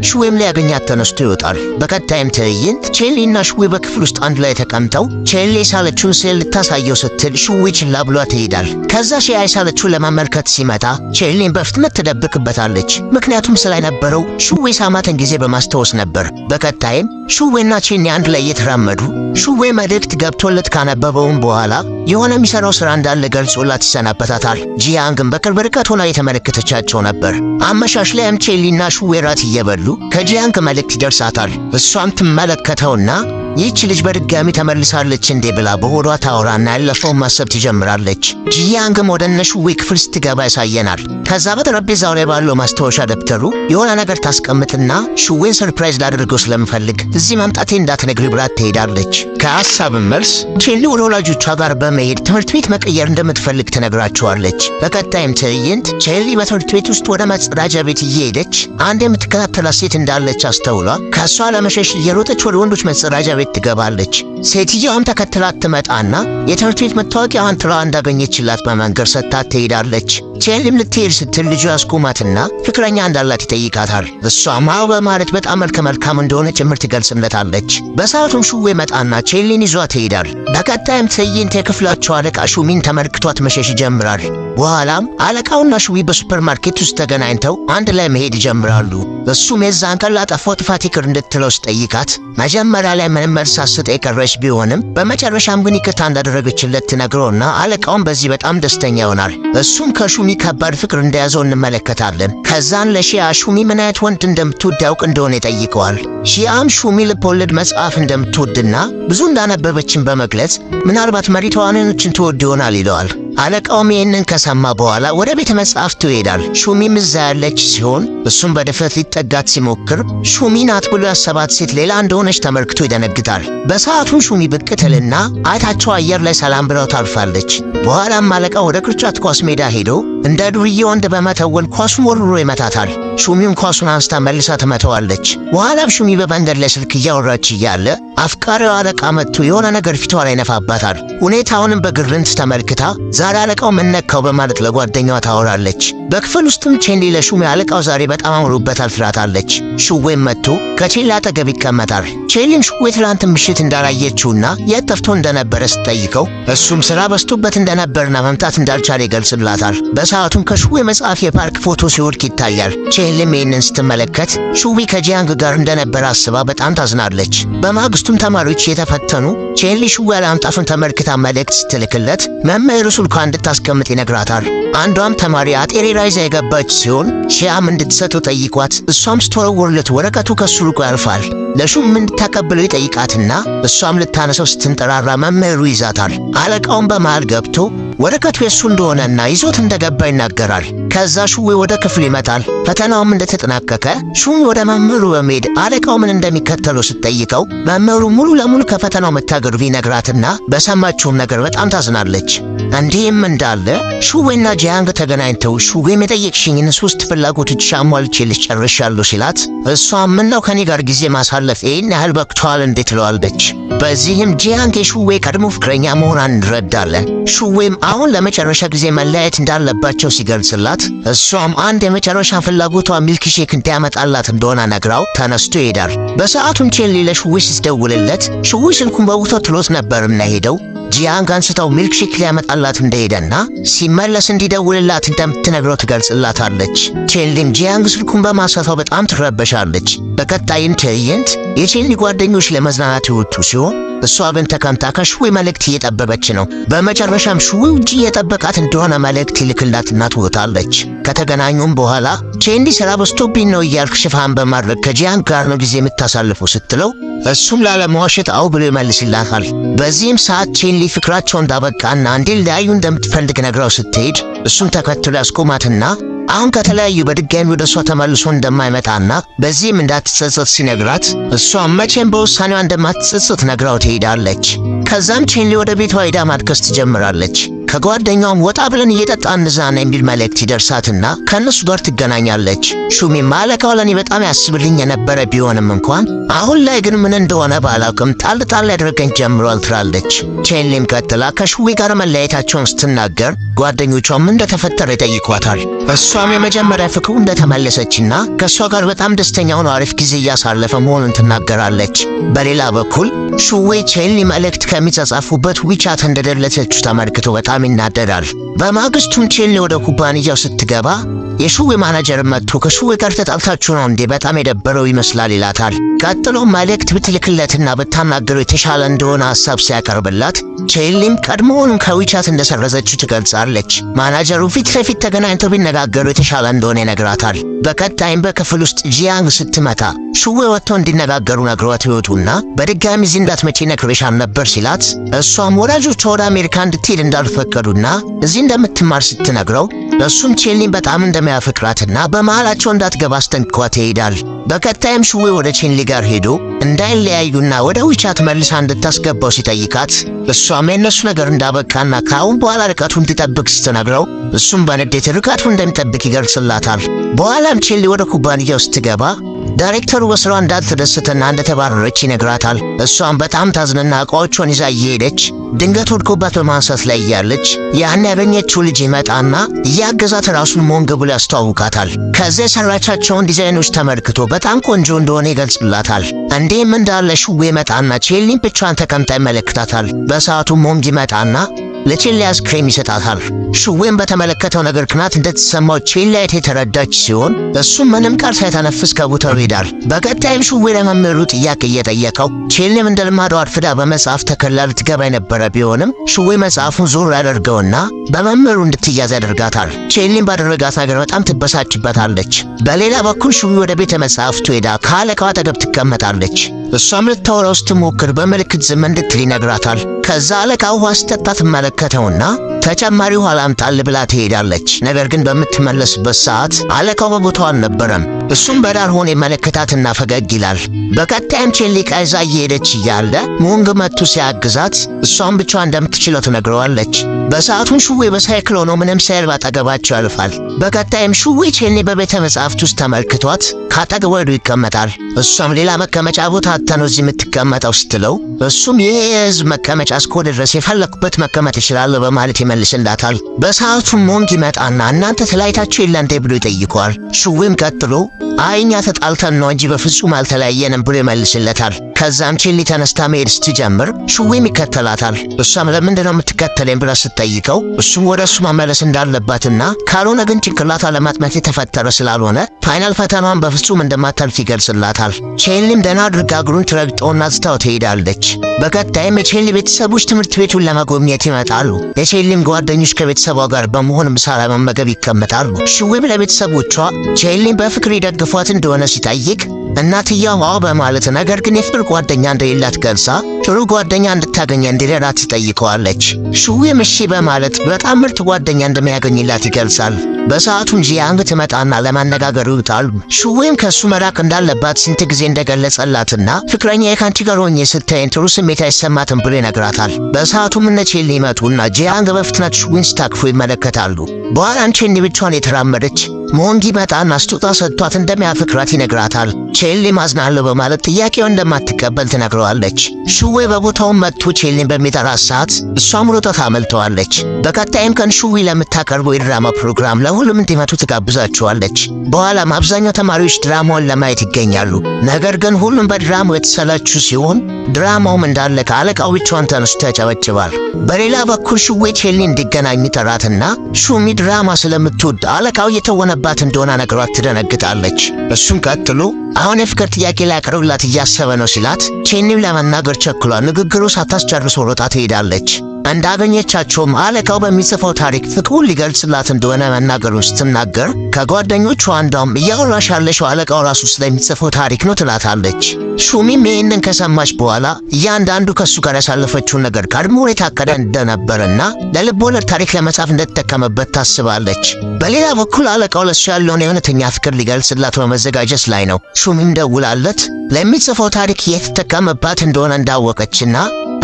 ሹዌም ሊያገኛት ተነስቶ ይወጣል። በቀጣይም ትዕይንት ቼንሊና ሹዌ በክፍል ውስጥ አንድ ላይ ተቀምጠው ቼንሊ የሳለችውን ስዕል ልታሳየው ስትል ሹዌ ችላ ብሏት ይሄዳል። ከዛ ሺያ የሳለችውን ለመመልከት ሲመጣ ቼንሊን በፍጥነት ትደብቅበታለች። ምክንያቱም ስለነበረው ሹዌ ሳማትን ጊዜ በማስታወስ ነበር። በቀጣይም ሹዌና ቼንሊ አንድ ላይ እየተራመዱ ሹዌ መልእክት ገብቶለት ካነበበውም በኋላ የሆነ የሚሰራው ስራ እንዳለ ገልጾላት ይሰናበታታል። ጂያንግም በቅርብ ርቀት ሆና የተመለከተቻቸው ነበር። አመሻሽ ላይም ቼንሊና ሹዌ ራት እየበሉ ከጂያንግ መልእክት ይደርሳታል። እሷም ትመለከተውና ይህች ልጅ በድጋሚ ተመልሳለች እንዴ ብላ በሆዷ ታወራና ያለፈውን ማሰብ ትጀምራለች። ጂያንግም ወደ እነ ሹዌ ክፍል ስትገባ ያሳየናል። ከዛ በጠረጴዛው ላይ ባለው ማስታወሻ ደብተሩ የሆነ ነገር ታስቀምጥና ሹዌን surprise ላደርገው ስለምፈልግ እዚህ መምጣቴ እንዳትነግሪ ብላት ትሄዳለች። ከሀሳብም መልስ ቼንሊ ወደ ወላጆቿ ጋር በመሄድ ትምህርት ቤት መቀየር እንደምትፈልግ ትነግራቸዋለች። በቀጣይም ትዕይንት ቼንሊ በትምህርት ቤት ውስጥ ወደ መጸዳጃ ቤት እየሄደች አንድ የምትከታተላት ሴት እንዳለች አስተውላ ከእሷ ለመሸሽ እየሮጠች ወደ ወንዶች መጸዳጃ ቤት ትገባለች። ሴትየዋም ተከትላት ትመጣና የትምህርት ቤት መታወቂያዋን ጥላ እንዳገኘችላት በመንገር ሰጥታት ትሄዳለች። ቼንሊም ልትሄድ ስትል ልጁ ያስቆማትና ፍቅረኛ እንዳላት ይጠይቃታል። እሷም አዎ በማለት በጣም መልከ መልካም እንደሆነ ጭምር ትገልጽለታለች። በሰዓቱም ሹዌ መጣና ቼንሊን ይዟት ይሄዳል። በቀጣይም ትዕይንት የክፍላቸው አለቃ ሹሚን ተመልክቷት መሸሽ ይጀምራል። በኋላም አለቃውና ሹሚ በሱፐርማርኬት ውስጥ ተገናኝተው አንድ ላይ መሄድ ይጀምራሉ። እሱም የዛን ቀን ላጠፋው ጥፋት ይቅር እንድትለው ሲጠይቃት መጀመሪያ ላይ ምንም መልስ ሳትሰጥ የቀረች ቢሆንም በመጨረሻም ግን ይቅርታ እንዳደረገችለት ትነግረውና አለቃውን በዚህ በጣም ደስተኛ ይሆናል። እሱም ከሹሚ ከባድ ፍቅር እንደያዘው እንመለከታለን። ከዛን ለሺያ ሹሚ ምን አይነት ወንድ እንደምትወድ ያውቅ እንደሆነ ይጠይቀዋል። ሺያም ሹሚ ልቦለድ መጽሐፍ እንደምትወድና ብዙ እንዳነበበችን በመግለጽ ምናልባት መሪ ተዋናዮችን ትወድ ይሆናል ይለዋል። አለቃውም ይህንን ከሰማ በኋላ ወደ ቤተ መጻሕፍቱ ይሄዳል። ሹሚም እዛ ያለች ሲሆን እሱም በድፍረት ሊጠጋት ሲሞክር ሹሚ ናት ብሎ ያሰባት ሴት ሌላ እንደሆነች ተመልክቶ ይደነግጣል። በሰዓቱም ሹሚ ብቅ ትልና አይታቸው አየር ላይ ሰላም ብለው ታልፋለች። በኋላም አለቃው ወደ ቅርጫት ኳስ ሜዳ ሄዶ እንደ ዱርዬ ወንድ በመተወን ኳሱን ወርውሮ ይመታታል። ሹሚም ኳሱን አንስታ መልሳ ትመተዋለች። በኋላም ሹሚ በመንገድ ላይ ስልክ እያወራች እያለ አፍቃሪው አለቃ መጥቶ የሆነ ነገር ፊቷ ላይ ነፋባታል። ሁኔታውንም በግርምት ተመልክታ ዛሬ አለቃው ምን ነካው በማለት ለጓደኛዋ ታወራለች። በክፍል ውስጥም ቼንሊ ለሹሚ አለቃው ዛሬ በጣም አምሮበታል ትላታለች። ሹዌም መጥቶ ከቼንሊ አጠገብ ይቀመጣል። ቼንሊም ሹዌ ትላንት ምሽት እንዳላየችውና የት ጠፍቶ እንደነበረ ስትጠይቀው እሱም ስራ በዝቶበት እንደነበርና መምጣት እንዳልቻለ ይገልጽላታል። በሰዓቱም ከሹዌ መጽሐፍ የፓርክ ፎቶ ሲወድቅ ይታያል። ቼንሊም ይህንን ስትመለከት ሹዌ ከጂያንግ ጋር እንደነበረ አስባ በጣም ታዝናለች። በማግስቱም ተማሪዎች እየተፈተኑ ቼንሊ ሹዌ አለመምጣቱን ተመልክታ መልእክት ስትልክለት መምህሩ ስልኳ እንድታስቀምጥ ይነግራታል። አንዷም ተማሪ አጤሬራ ይዛ የገባች ሲሆን ሺያም እንድትሰጠው ጠይቋት እሷም ስትወረውርለት ወረቀቱ ከሱ ርቆ ያልፋል። ለሹም እንድታቀብለው ይጠይቃትና እሷም ልታነሰው ስትንጠራራ መምህሩ ይዛታል። አለቃውን በመሃል ገብቶ ወረቀቱ የሱ እንደሆነና ይዞት እንደገባ ይናገራል። ከዛ ሹዌ ወደ ክፍል ይመጣል። ፈተናውም እንደተጠናቀቀ ሹዌ ወደ መምህሩ በመሄድ አለቃው ምን እንደሚከተለው ስትጠይቀው መምህሩ ሙሉ ለሙሉ ከፈተናው መታገዱ ቢነግራትና በሰማችውም ነገር በጣም ታዝናለች። እንዲህም እንዳለ ሹዌና ጂያንግ ተገናኝተው ሹዌም የጠየቅሽኝን 3 ፍላጎቶች አሟልቼልሽ ጨርሻለሁ ሲላት እሷም ምነው ከኔ ጋር ጊዜ ማሳለፍ ይህን ያህል በቅቷል እንዴ ትለዋለች። በዚህም ጂያንግ የሹዌ ቀድሞ ፍቅረኛ መሆኗን እንረዳለን። ሹዌም አሁን ለመጨረሻ ጊዜ መለያየት እንዳለባቸው ሲገልጽላት እሷም አንድ የመጨረሻ ፍላጎቷ milkshake እንዲያመጣላት እንደሆነ ነግራው ተነስቶ ይሄዳል። በሰዓቱም ቼንሊ ለሹዌ ስትደውልለት ሹዌ ስልኩን በቦታው ትሎት ነበርና ሄደው ጂያንግ አንስተው milkshake ሊያመጣላት እንደሄደና ሲመለስ እንዲደውልላት እንደምትነግረው ትገልጽላታለች። ቼንሊም ጂያንግ ስልኩን በማንሳቷ በጣም ትረበሻለች። በቀጣይም ትዕይንት የቼንሊ ጓደኞች ለመዝናናት የወጡ ሲሆን እሷ ግን ተቀምጣ ከሹዌ መልእክት እየጠበበች ነው። በመጨረሻም ሹዌ ውጪ እየጠበቃት እንደሆነ መልእክት ይልክላትና ትወጣለች። ከተገናኙም በኋላ ቼንሊ ስራ በዝቶብኝ ነው እያልክ ሽፋን በማድረግ ከጂያን ጋር ነው ጊዜ የምታሳልፈው ስትለው እሱም ላለመዋሸት አዎ ብሎ ይመልስላታል። በዚህም ሰዓት ቼንሊ ፍቅራቸው እንዳበቃና እንዲለያዩ እንደምትፈልግ ነግራው ስትሄድ እሱም ተከትሎ ያስቆማትና አሁን ከተለያዩ በድጋሚ ወደ እሷ ተመልሶ እንደማይመጣና በዚህም እንዳትጸጸት ሲነግራት እሷም መቼም በውሳኔዋ እንደማትጸጸት ነግራው ትሄዳለች። ከዛም ቼንሊ ወደ ቤቷ ሄዳ ማልቀስ ትጀምራለች። ከጓደኛውም ወጣ ብለን እየጠጣን እንዝናና የሚል መልእክት ይደርሳትና ከእነሱ ጋር ትገናኛለች። ሹሚም አለቃው ለእኔ በጣም ያስብልኝ የነበረ ቢሆንም እንኳን አሁን ላይ ግን ምን እንደሆነ ባላውቅም ጣል ጣል ያደርገኝ ጀምሯል ትላለች። ቼንሊም ቀጥላ ከሹዌ ጋር መለያየታቸውን ስትናገር ጓደኞቿም ምን እንደተፈጠረ ይጠይቋታል። እሷም የመጀመሪያ ፍቅሩ እንደተመለሰችና ከእሷ ጋር በጣም ደስተኛ ሆኖ አሪፍ ጊዜ እያሳለፈ መሆኑን ትናገራለች። በሌላ በኩል ሹዌ ቼንሊ መልእክት ከሚጻጻፉበት WeChat እንደደለተችው ተመልክቶ በጣም ይናደዳል። በማግስቱም ቼንሊ ወደ ኩባንያው ስትገባ የሹዌ ማናጀር መጥቶ ከሹዌ ጋር ተጣልታችሁ ነው እንዴ? በጣም የደበረው ይመስላል ይላታል። ቀጥሎ መልእክት ብትልክለትና ብታናገረው የተሻለ እንደሆነ ሐሳብ ሲያቀርብላት ቼንሊም ቀድሞውንም ከ WeChat እንደሰረዘችው ትገልጻለች። ማናጀሩ ፊት ለፊት ተገናኝተው ቢነጋገሩ የተሻለ እንደሆነ ይነግራታል። በቀጣይም በክፍል ውስጥ ጂያንግ ስትመታ ሹዌ ወጥቶ እንዲነጋገሩ ነግሯት ይወጡና በድጋሚ እዚህ እንዳትመጪ ነግሬሻል ነበር ሲላት እሷም ወላጆቿ ወደ አሜሪካ እንድትሄድ እንዳልፈቀዱና እዚህ እንደምትማር ስትነግረው እሱም ቼንሊን በጣም እንደሚያፈቅራትና በመሃላቸው እንዳትገባ አስጠንቅቋት ይሄዳል። በቀጣይም ሹዌ ወደ ቼንሊ ጋር ሄዶ እንዳይለያዩና ወደ WeChat መልሳ እንድታስገባው ሲጠይቃት እሷም የእነሱ ነገር እንዳበቃና ከአሁን በኋላ ርቀቱ እንዲጠብቅ ስትነግረው እሱም በንዴት ርቀቱ እንደሚጠብቅ ይገልጽላታል። በኋላም ቼንሊ ወደ ኩባንያው ስትገባ ዳይሬክተሩ በስራዋ እንዳልተደሰተና እንደተባረረች ይነግራታል። እሷም በጣም ታዝንና እቃዎቿን ይዛ እየሄደች ድንገት ወድቆባት በማንሳት ላይ እያለች ያን ያገኘችው ልጅ ይመጣና እያገዛት ራሱን ሞንግ ብሎ ያስተዋውቃታል። ከዚያ የሰራቻቸውን ዲዛይኖች ተመልክቶ በጣም ቆንጆ እንደሆነ ይገልጽላታል። እንዲህም እንዳለ ሹዌ ይመጣና ቼንሊን ብቻዋን ተቀምጣ ይመለከታታል። በሰዓቱ ሞንግ ይመጣና ለቼንሊ አይስክሬም ይሰጣታል። ሹዌን በተመለከተው ነገር ቅናት እንደተሰማው ቼንሊ አይታ የተረዳች ሲሆን እሱም ምንም ቃል ሳይተነፍስ ከቦታው ይሄዳል። በቀጣይም ሹዌ ለመምህሩ ጥያቄ እየጠየቀው ቼንሊም እንደ ልማዷ አርፍዳ በመጽሐፍ ተከልላ ልትገባ የነበረ ቢሆንም ሹዌ መጽሐፉን ዞር ያደርገውና በመምህሩ እንድትያዝ ያደርጋታል። ቼንሊም ባደረጋት ነገር በጣም ትበሳጭበታለች። በሌላ በኩል ሹዌ ወደ ቤተ መጽሐፍቱ ሄዳ ከአለቃዋ አጠገብ ትቀመጣለች። እሷም ልታወራው ስትሞክር በምልክት ዝም እንድትል ይነግራታል። ከዛ አለቃው ውሃ ስትጠጣ ትመለከተውና ተጨማሪ ውሃ ላምጣልህ ብላ ትሄዳለች። ነገር ግን በምትመለስበት ሰዓት አለቃው በቦታው አልነበረም። እሱም በዳር ሆኖ ይመለከታትና ፈገግ ይላል። በቀጣይም ቼንሊ ዕቃ ይዛ እየሄደች እያለ ሞንግ መጥቶ ሲያግዛት እሷም ብቻዋን እንደምትችለው ትነግረዋለች። በሰዓቱም ሹዌ በሳይክል ሆኖ ምንም ሳይል ባጠገባቸው ያልፋል። በቀጣይም ሹዌ ቼንሊ በቤተ መጻሕፍት ውስጥ ተመልክቷት ካጠገቧ ሄዶ ይቀመጣል። እሷም ሌላ መቀመጫ ቦታ አጥተህ ነው እዚህ የምትቀመጠው ስትለው እሱም ይህ የህዝብ መቀመጫ እስከሆነ ድረስ የፈለኩበት መቀመጥ እችላለሁ በማለት ይመልስላታል። በሰዓቱም ሞንግ ይመጣና እናንተ ተለያይታችሁ የለ እንዴ ብሎ ይጠይቀዋል። ሹዌም ቀጥሎ አይ እኛ ተጣልተን ነው እንጂ በፍጹም አልተለያየንም ብሎ ይመልስለታል። ከዛም ቼንሊ ተነስታ መሄድ ስትጀምር ሹዌም ይከተላታል። እሷም ለምንድነው የምትከተለኝ ብላ ስትጠይቀው እሱም ወደ እሱ መመለስ እንዳለባትና ካልሆነ ግን ጭንቅላቷ ለማጥናት የተፈጠረ ስላልሆነ final ፈተናዋን በፍጹም እንደማታልፍ ይገልጽላታል። ቼንሊም ደህና አድርጋ እግሩን ትረግጠውና ትታው ትሄዳለች። በቀጣይም የቼንሊ ቤተሰቦች ትምህርት ቤቱን ለመጎብኘት ይመጣሉ። የቼንሊም ጓደኞች ከቤተሰቧ ጋር በመሆን ምሳ ለመመገብ ይቀመጣሉ። ሹዌም ለቤተሰቦቿ ቼንሊን በፍቅር ይደግፏት እንደሆነ ሲጠይቅ እናትየው አዎ በማለት ነገር ግን የፍቅር ጓደኛ እንደሌላት ገልጻ ጥሩ ጓደኛ እንድታገኘ እንዲረዳት ትጠይቀዋለች። ሹዌም እሺ በማለት በጣም ምርጥ ጓደኛ እንደሚያገኝላት ይገልጻል። በሰዓቱም ጂያንግ ትመጣና ለማነጋገር ይወጣሉ። ሹዌም ከእሱ መራቅ እንዳለባት ስንት ጊዜ እንደገለጸላትና ፍቅረኛ ከአንቺ ጋር ሆኜ ስታየን ጥሩ ስሜት አይሰማትም ብሎ ይነግራታል። በሰዓቱም እነ ቼንሊ ይመጡና ጂያንግ በፍጥነት ሹዌን ስታቅፎ ይመለከታሉ። በኋላም ቼንሊ ብቻዋን የተራመደች ሞንግ ይመጣና ስጦታ ሰጥቷት እንደሚያፈቅራት ይነግራታል። ቼንሊ ማዝናለሁ በማለት ጥያቄውን እንደማትቀበል ትነግረዋለች። ሹዌ በቦታውን መጥቶ ቼንሊን በሚጠራት ሰዓት እሷም ሮጣ ታመልጠዋለች። በቀጣይም ቀን ሹዌ ለምታቀርበው የድራማ ፕሮግራም ለሁሉም እንዲመጡ ትጋብዛቸዋለች። በኋላም አብዛኛው ተማሪዎች ድራማውን ለማየት ይገኛሉ። ነገር ግን ሁሉም በድራማው የተሰለቹ ሲሆን ድራማውም እንዳለቀ አለቃው ብቻውን ተነስቶ ያጨበጭባል። በሌላ በኩል ሹዌ ቼንሊ እንዲገናኙ ጠራትና ሹሚ ድራማ ስለምትወድ አለቃው እየተወነባት እንደሆነ ነግሯት ትደነግጣለች። እሱም ቀጥሎ አሁን የፍቅር ጥያቄ ሊያቀርብላት እያሰበ ነው ሲላት ቼንሊም ለመናገር ቸኩሏ ንግግሩ ሳታስጨርስ ሮጣ ትሄዳለች። እንዳገኘቻቸውም አለቃው በሚጽፈው ታሪክ ፍቅሩን ሊገልጽላት እንደሆነ መናገሩን ስትናገር ከጓደኞቹ አንዷም እያወራሽ ያለሽው አለቃው ራሱ ስለሚጽፈው ታሪክ ነው ትላታለች። ሹሚም ይህንን ከሰማች በኋላ እያንዳንዱ ከሱ ጋር ያሳለፈችውን ነገር ቀድሞ የታቀደ እንደነበርና ለልብ ወለድ ታሪክ ለመጻፍ እንደተጠቀመበት ታስባለች። በሌላ በኩል አለቃው ለሱ ያለውን የእውነተኛ ፍቅር ሊገልጽላት በመዘጋጀት ላይ ነው። ሹሚም ደውላለት ለሚጽፈው ታሪክ እየተጠቀመባት እንደሆነ እንዳወቀችና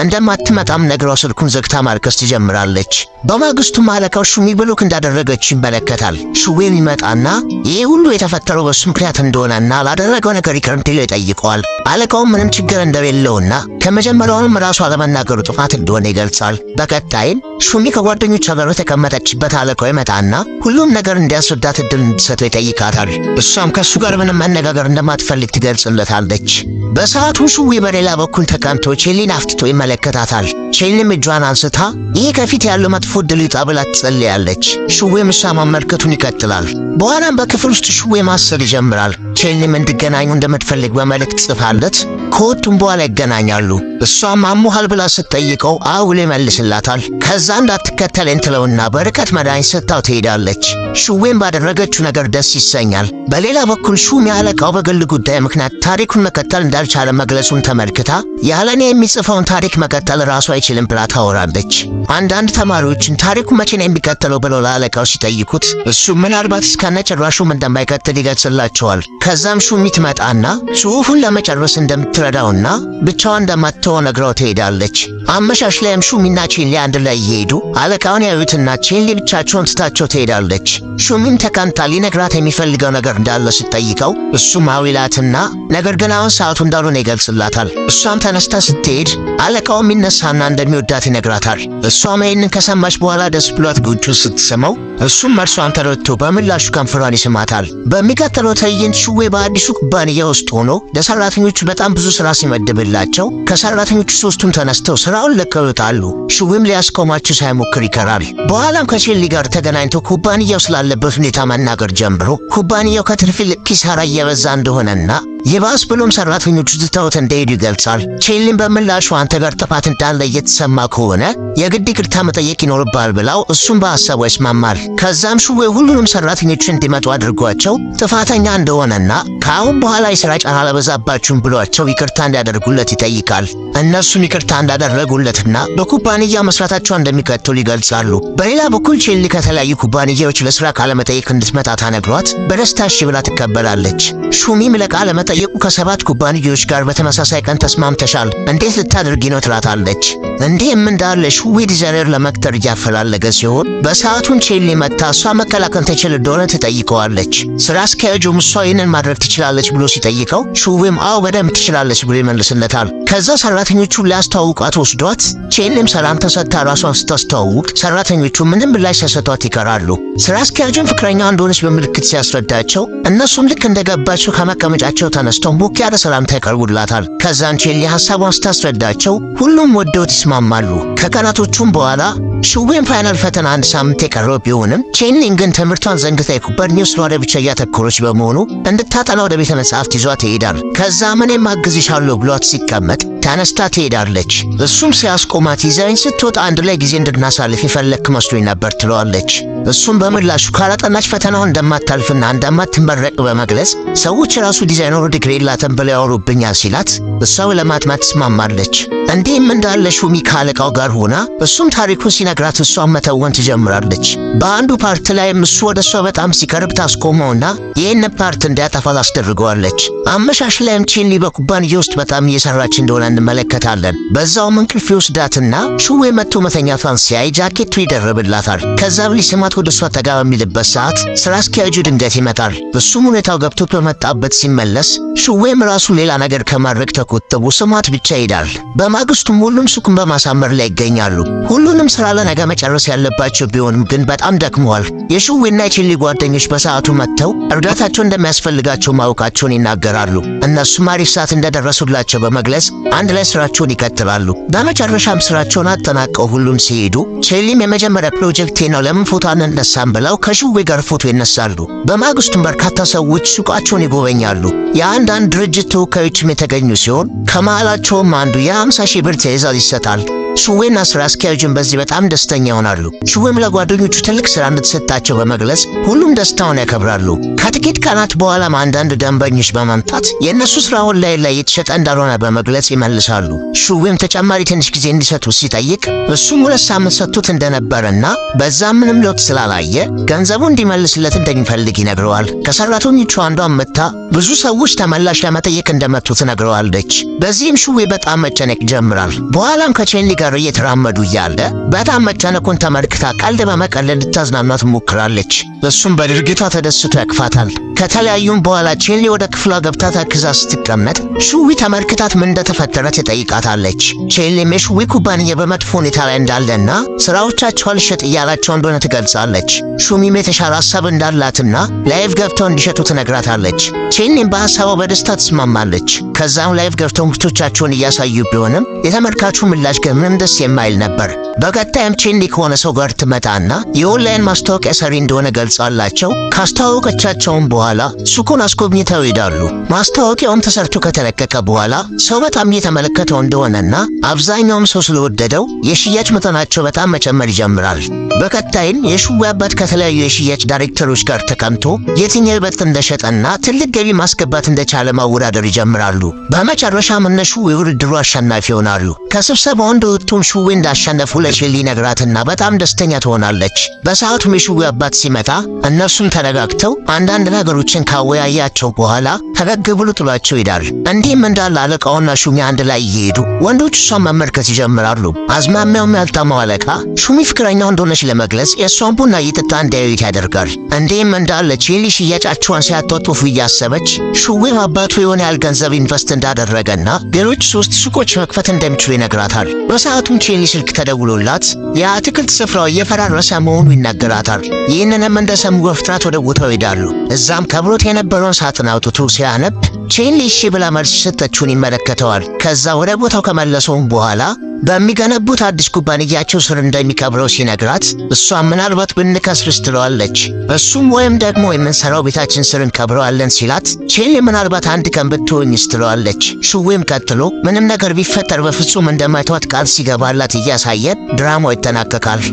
እንደማትመጣም ነግራው ስልኩን ዘግታ ማልቀስ ትጀምራለች። በማግስቱም አለቃው ሹሚ block እንዳደረገች ይመለከታል። ሹዌም ይመጣና ይህ ሁሉ የተፈጠረው በሱ ምክንያት እንደሆነና ላደረገው ነገር ይቅር እንዲለው ይጠይቀዋል። አለቃውም ምንም ችግር እንደሌለውና ከመጀመሪያውንም ራሱ አለመናገሩ ጥፋት እንደሆነ ይገልጻል። በቀጣይም ሹሚ ከጓደኞቿ ጋር በተቀመጠችበት አለቃው ይመጣና ሁሉም ነገር እንዲያስረዳት እድል እንድትሰጠው ይጠይቃታል። እሷም ከእሱ ጋር ምንም መነጋገር እንደማትፈልግ ትገልጽለታለች። በሰዓቱ ሹዌ በሌላ በኩል ተቀምጦ ቼሊን አፍጥጦ ይመለከታታል። ቼሊም እጇን አንስታ ይህ ከፊት ያለው መጥፎ እድል ይውጣ ብላ ትጸልያለች። ሹዌም እሷ መመልከቱን ይቀጥላል። በኋላም በክፍል ውስጥ ሹዌ ማሰብ ይጀምራል። ቼሊም እንዲገናኙ እንደምትፈልግ በመልእክት ጽፋለት ከወጡም በኋላ ይገናኛሉ። እሷም አሞሃል ብላ ስትጠይቀው አዎ ብሎ ይመልስላታል። ከዛ እንዳትከተለኝ ትለውና በርቀት መድኃኒት ሰጥታው ትሄዳለች። ሹዌም ባደረገችው ነገር ደስ ይሰኛል። በሌላ በኩል ሹሚ አለቃው በግል ጉዳይ ምክንያት ታሪኩን መቀጠል እንዳልቻለ መግለጹን ተመልክታ ያለኔ የሚጽፈውን ታሪክ መቀጠል ራሱ አይችልም ብላ ታወራለች። አንዳንድ ተማሪዎችን ታሪኩ መቼ ነው የሚቀጥለው ብለው ለአለቃው ሲጠይቁት እሱ ምናልባት እስከነጭራሹም እንደማይቀጥል ይገልጽላቸዋል። ከዛም ሹሚ ትመጣና ጽሑፉን ለመጨረስ እንደምትረዳውና ብቻዋን እንደማትተወው ነግራው ትሄዳለች። አመሻሽ ላይም ሹሚና ቼንሊ አንድ ላይ እየሄዱ አለቃውን ያዩትና ቼንሊ ብቻቸውን ትታቸው ትሄዳለች። ሹሚም ተቀምጣ ሊነግራት የሚፈልገው ነገር እንዳለ ስትጠይቀው እሱም አዎ ይላትና ነገር ግን አሁን ሰዓቱ እንዳልሆነ ይገልጽላታል። እሷም ተነስታ ስትሄድ አለቃውም ይነሳና እንደሚወዳት ይነግራታል። እሷም ይህንን ከሰማች በኋላ ደስ ብሏት ጉንጩን ስትስመው እሱም እርሷን ተረድቶ በምላሹ ከንፈሯን ይስማታል። በሚቀጥለው ትዕይንት ሹዌ በአዲሱ ኩባንያ ውስጥ ሆኖ ለሰራተኞቹ በጣም ብዙ ስራ ሲመድብላቸው ከሰራተኞቹ ሶስቱም ተነስተው ስራውን ለቀው ይወጣሉ። ሹዌም ሊያስቆማቸው ሳይሞክር ይቀራል። በኋላም ከቼሊ ጋር ተገናኝቶ ኩባንያው ስላለበት ሁኔታ መናገር ጀምሮ ኩባንያው ከትርፍ ይልቅ ኪሳራ እየበዛ እንደሆነና ይባስ ብሎም ሰራተኞቹ ትተውት እንደሄዱ ይገልጻል። ቼሊም በምላሹ አንተ ጋር ጥፋት እንዳለ እየተሰማ ከሆነ የግድ ይቅርታ መጠየቅ ይኖርብሃል ብላው እሱም በሐሳቡ ይስማማል። ከዛም ሹዌ ሁሉንም ሰራተኞች እንዲመጡ አድርጓቸው ጥፋተኛ እንደሆነና ከአሁን በኋላ የሥራ ጫና አላበዛባችሁም ብሏቸው ይቅርታ እንዲያደርጉለት ይጠይቃል። እነሱም ይቅርታ እንዳደረጉለትና በኩባንያ መስራታቸው እንደሚቀጥሉ ይገልጻሉ። በሌላ በኩል ቼሊ ከተለያዩ ኩባንያዎች ለስራ ቃለመጠይቅ እንድትመጣ ተነግሯት በደስታ እሺ ብላ ትቀበላለች። ሹሚም ለቃለመጠይቁ ከ7 ኩባንያዎች ጋር በተመሳሳይ ቀን ተስማምተሻል፣ እንዴት ልታደርጊ ነው ትላታለች። እንዲህም እንዳለ ሹዌ ዲዛይነር ለመቅጠር እያፈላለገ ሲሆን በሰዓቱን ቼሊ መጥታ እሷ መከላከል ትችል እንደሆነ ትጠይቀዋለች። ስራ አስኪያጁም እሷ ይህንን ማድረግ ትችላለች ብሎ ሲጠይቀው ሹዌም አዎ በደንብ ትችላለች ብሎ ይመልስለታል። ከዛ ሰራተኞቹ ሊያስተዋውቋት ወስዷት ቼሊም ሰላምታ ሰጥታ ራሷን ስታስተዋውቅ ሰራተኞቹ ምንም ምላሽ ሳይሰጧት ይቀራሉ። ስራ አስኪያጁም ፍቅረኛ እንደሆነች በምልክት ሲያስረዳቸው እነሱም ልክ እንደገባቸው ከመቀመጫቸው ተነስተው ሞቅ ያለ ሰላምታ ያቀርቡላታል። ከዛም ቼሊ ሀሳቧን ስታስረዳቸው ሁሉም ወደውት ይስማማሉ። ከቀናቶቹም በኋላ ሹዌን final ፈተና አንድ ሳምንት የቀረው ቢሆንም ቼንሊን ግን ትምህርቷን ዘንግታ የኩባንያው ስራ ላይ ብቻ እያተኮረች በመሆኑ እንድታጠና ወደ ቤተ መጻሕፍት ይዟት ይሄዳል። ከዛ እኔም አግዝሻለሁ ብሏት ሲቀመጥ ተነስታ ትሄዳለች። እሱም ሲያስቆማት ይዛኝ ስትወጣ አንድ ላይ ጊዜ እንድናሳልፍ የፈለግክ መስሎኝ ነበር ትለዋለች። እሱም በምላሹ ካላጠናች ፈተናውን እንደማታልፍና እንደማትመረቅ በመግለጽ ሰዎች ራሱ ዲዛይነሩ ዲግሪ የላትም ብለው ያወሩብኛል ሲላት እሷው ለማጥናት ትስማማለች። እንዲህም እንዳለ ሹሚ ከአለቃው ጋር ሆና እሱም ታሪኩን ሲነግራት እሷን መተወን ትጀምራለች። በአንዱ part ላይም እሱ ወደ እሷ በጣም ሲቀርብ ታስቆመውና ይህን part እንዲያጠፋ ታስደርገዋለች። አመሻሽ ላይም ቼንሊ በኩባንያ ውስጥ በጣም እየሰራች እንደሆነ እንመለከታለን። በዛውም እንቅልፍ ይወስዳትና ሹዌ መጥቶ መተኛቷን ሲያይ ጃኬቱ ይደርብላታል። ከዛም ሊስማት ወደ እሷ ጠጋ በሚልበት ሰዓት ስራ አስኪያጁ ድንገት ይመጣል። እሱም ሁኔታው ገብቶት በመጣበት ሲመለስ ሹዌም ራሱ ሌላ ነገር ከማድረግ ተቆጥቦ ስሟት ብቻ ይሄዳል። በማግስቱም ሁሉም ሱቁን በማሳመር ላይ ይገኛሉ። ሁሉንም ስራ ለነገ መጨረስ ያለባቸው ቢሆንም ግን በጣም ደክመዋል። የሹዌና የቼሊ ጓደኞች በሰዓቱ መጥተው እርዳታቸው እንደሚያስፈልጋቸው ማወቃቸውን ይናገራሉ። እነሱም አሪፍ ሰዓት እንደደረሱላቸው በመግለጽ አንድ ላይ ስራቸውን ይቀጥላሉ። በመጨረሻም ስራቸውን አጠናቀው ሁሉም ሲሄዱ ቼሊም የመጀመሪያ ፕሮጀክቴ ነው ለምን ፎቶ አንነሳም ብለው ከሹዌ ጋር ፎቶ ይነሳሉ። በማግስቱም በርካታ ሰዎች ሱቃቸውን ይጎበኛሉ። የአንዳንድ ድርጅት ተወካዮችም የተገኙ ሲሆን ከመሃላቸውም አንዱ የ50 ሺህ ብር ትዕዛዝ ይሰጣል። ሹዌና ስራ አስኪያጁን በዚህ በጣም ደስተኛ ይሆናሉ። ሹዌም ለጓደኞቹ ትልቅ ስራ እንደተሰጣቸው በመግለጽ ሁሉም ደስታውን ያከብራሉ። ከጥቂት ቀናት በኋላም አንዳንድ ደንበኞች በመምጣት የእነሱ ስራ ኦንላይን ላይ የተሸጠ እንዳልሆነ በመግለጽ ይመልሳሉ። ሹዌም ተጨማሪ ትንሽ ጊዜ እንዲሰጡ ሲጠይቅ እሱም 2 ሳምንት ሰጥቶት እንደነበረና በዛም ምንም ለውጥ ስላላየ ገንዘቡ እንዲመልስለት እንደሚፈልግ ይነግረዋል። ከሰራተኞቹ አንዷን መጥታ ብዙ ሰዎች ተመላሽ ለመጠየቅ እንደመጡ ትነግረዋለች። በዚህም ሹዌ በጣም መጨነቅ ይጀምራል። በኋላም ከቼንሊ ጋር እየተራመዱ እያለ በጣም መጨነቁን ተመልክታ ቀልድ በመቀለድ ልታዝናና ትሞክራለች። እሱም በድርጊቷ ተደስቶ ያቅፋታል። ከተለያዩም በኋላ ቼንሊ ወደ ክፍሏ ገብታ ተክዛ ስትቀመጥ ሹዊ ተመልክታት ምን እንደተፈጠረ ትጠይቃታለች። ቼንሊም የሹዊ ኩባንያ በመጥፎ ሁኔታ ላይ እንዳለና ስራዎቻቸው አልሸጥ እያላቸው እንደሆነ ትገልጻለች። ሹሚም የተሻለ ሀሳብ እንዳላትና live ገብተው እንዲሸጡ ትነግራታለች። ቼንሊም በሀሳቧ በደስታ ትስማማለች። ከዛም live ገብተው ምርቶቻቸውን እያሳዩ ቢሆንም የተመልካቹ ምላሽ ግን ምንም ደስ የማይል ነበር። በቀጣይም ቼንሊ ከሆነ ሰው ጋር ትመጣና የኦንላይን ማስታወቂያ ሰሪ እንደሆነ ገልጻላቸው ካስተዋወቀቻቸውም በኋላ ሱቁን አስጎብኝተው ይሄዳሉ። ማስታወቂያውም ተሰርቶ ከተለቀቀ በኋላ ሰው በጣም እየተመለከተው እንደሆነና አብዛኛውም ሰው ስለወደደው የሽያጭ መጠናቸው በጣም መጨመር ይጀምራል። በቀጣይም የሹዌ አባት ከተለያዩ የሽያጭ ዳይሬክተሮች ጋር ተቀምጦ የትኛው ይበልጥ እንደሸጠና ትልቅ ገቢ ማስገባት እንደቻለ ማወዳደር ይጀምራሉ። በመጨረሻም እነ ሹዌ የውድድሩ አሸናፊ ይሆናሉ። ከስብሰባው እንደወጡም ሹዌ እንዳሸነፉ ለቼሊ ነግራትና በጣም ደስተኛ ትሆናለች። በሰዓቱም የሹዌ አባት ሲመጣ እነርሱም ተረጋግተው አንዳንድ ነገሮችን ካወያያቸው በኋላ ፈገግ ብሎ ጥሏቸው ይሄዳል። እንዲህም እንዳለ አለቃውና ሹሚ አንድ ላይ እየሄዱ ወንዶች እሷን መመልከት ይጀምራሉ። አዝማሚያውም ያልጣመው አለቃ ሹሚ ፍቅረኛው እንደሆነች ለመግለጽ የእሷን ቡና እየጠጣ እንዲያዩት ያደርጋል። እንዲህም እንዳለ ቼሊ ሽያጫቸውን ሲያጧጡፉ እያሰበች ሹዌም አባቱ የሆነ ያህል ገንዘብ invest እንዳደረገና ሌሎች ሶስት ሱቆች መክፈት እንደሚችሉ ይነግራታል። በሰዓቱም ቼሊ ስልክ ተደውሎላት የአትክልት ስፍራው እየፈራረሰ መሆኑ ይናገራታል። ይህንንም እንደሰሙ በፍጥነት ወደ ቦታው ይሄዳሉ። እዛም ከብሮት የነበረውን ሳጥን አውጥቶ ሲያነብ ቼንሊ እሺ ብላ መልስ የሰጠችውን ይመለከተዋል። ከዛ ወደ ቦታው ከመለሰውም በኋላ በሚገነቡት አዲስ ኩባንያቸው ስር እንደሚቀብረው ሲነግራት እሷም ምናልባት ብንከስርስ ትለዋለች። እሱም ወይም ደግሞ የምንሰራው ቤታችን ስር እንቀብረዋለን ሲላት ቼንሊ ምናልባት አንድ ቀን ብትሆኝስ ትለዋለች። ሹዌም ቀጥሎ ምንም ነገር ቢፈጠር በፍጹም እንደማይተዋት ቃል ሲገባላት እያሳየ ድራማው ይጠናቀቃል።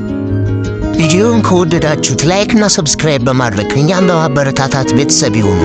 ቪዲዮውን ከወደዳችሁት like እና subscribe በማድረግ እኛን በማበረታታት ቤተሰብ ይሁኑ።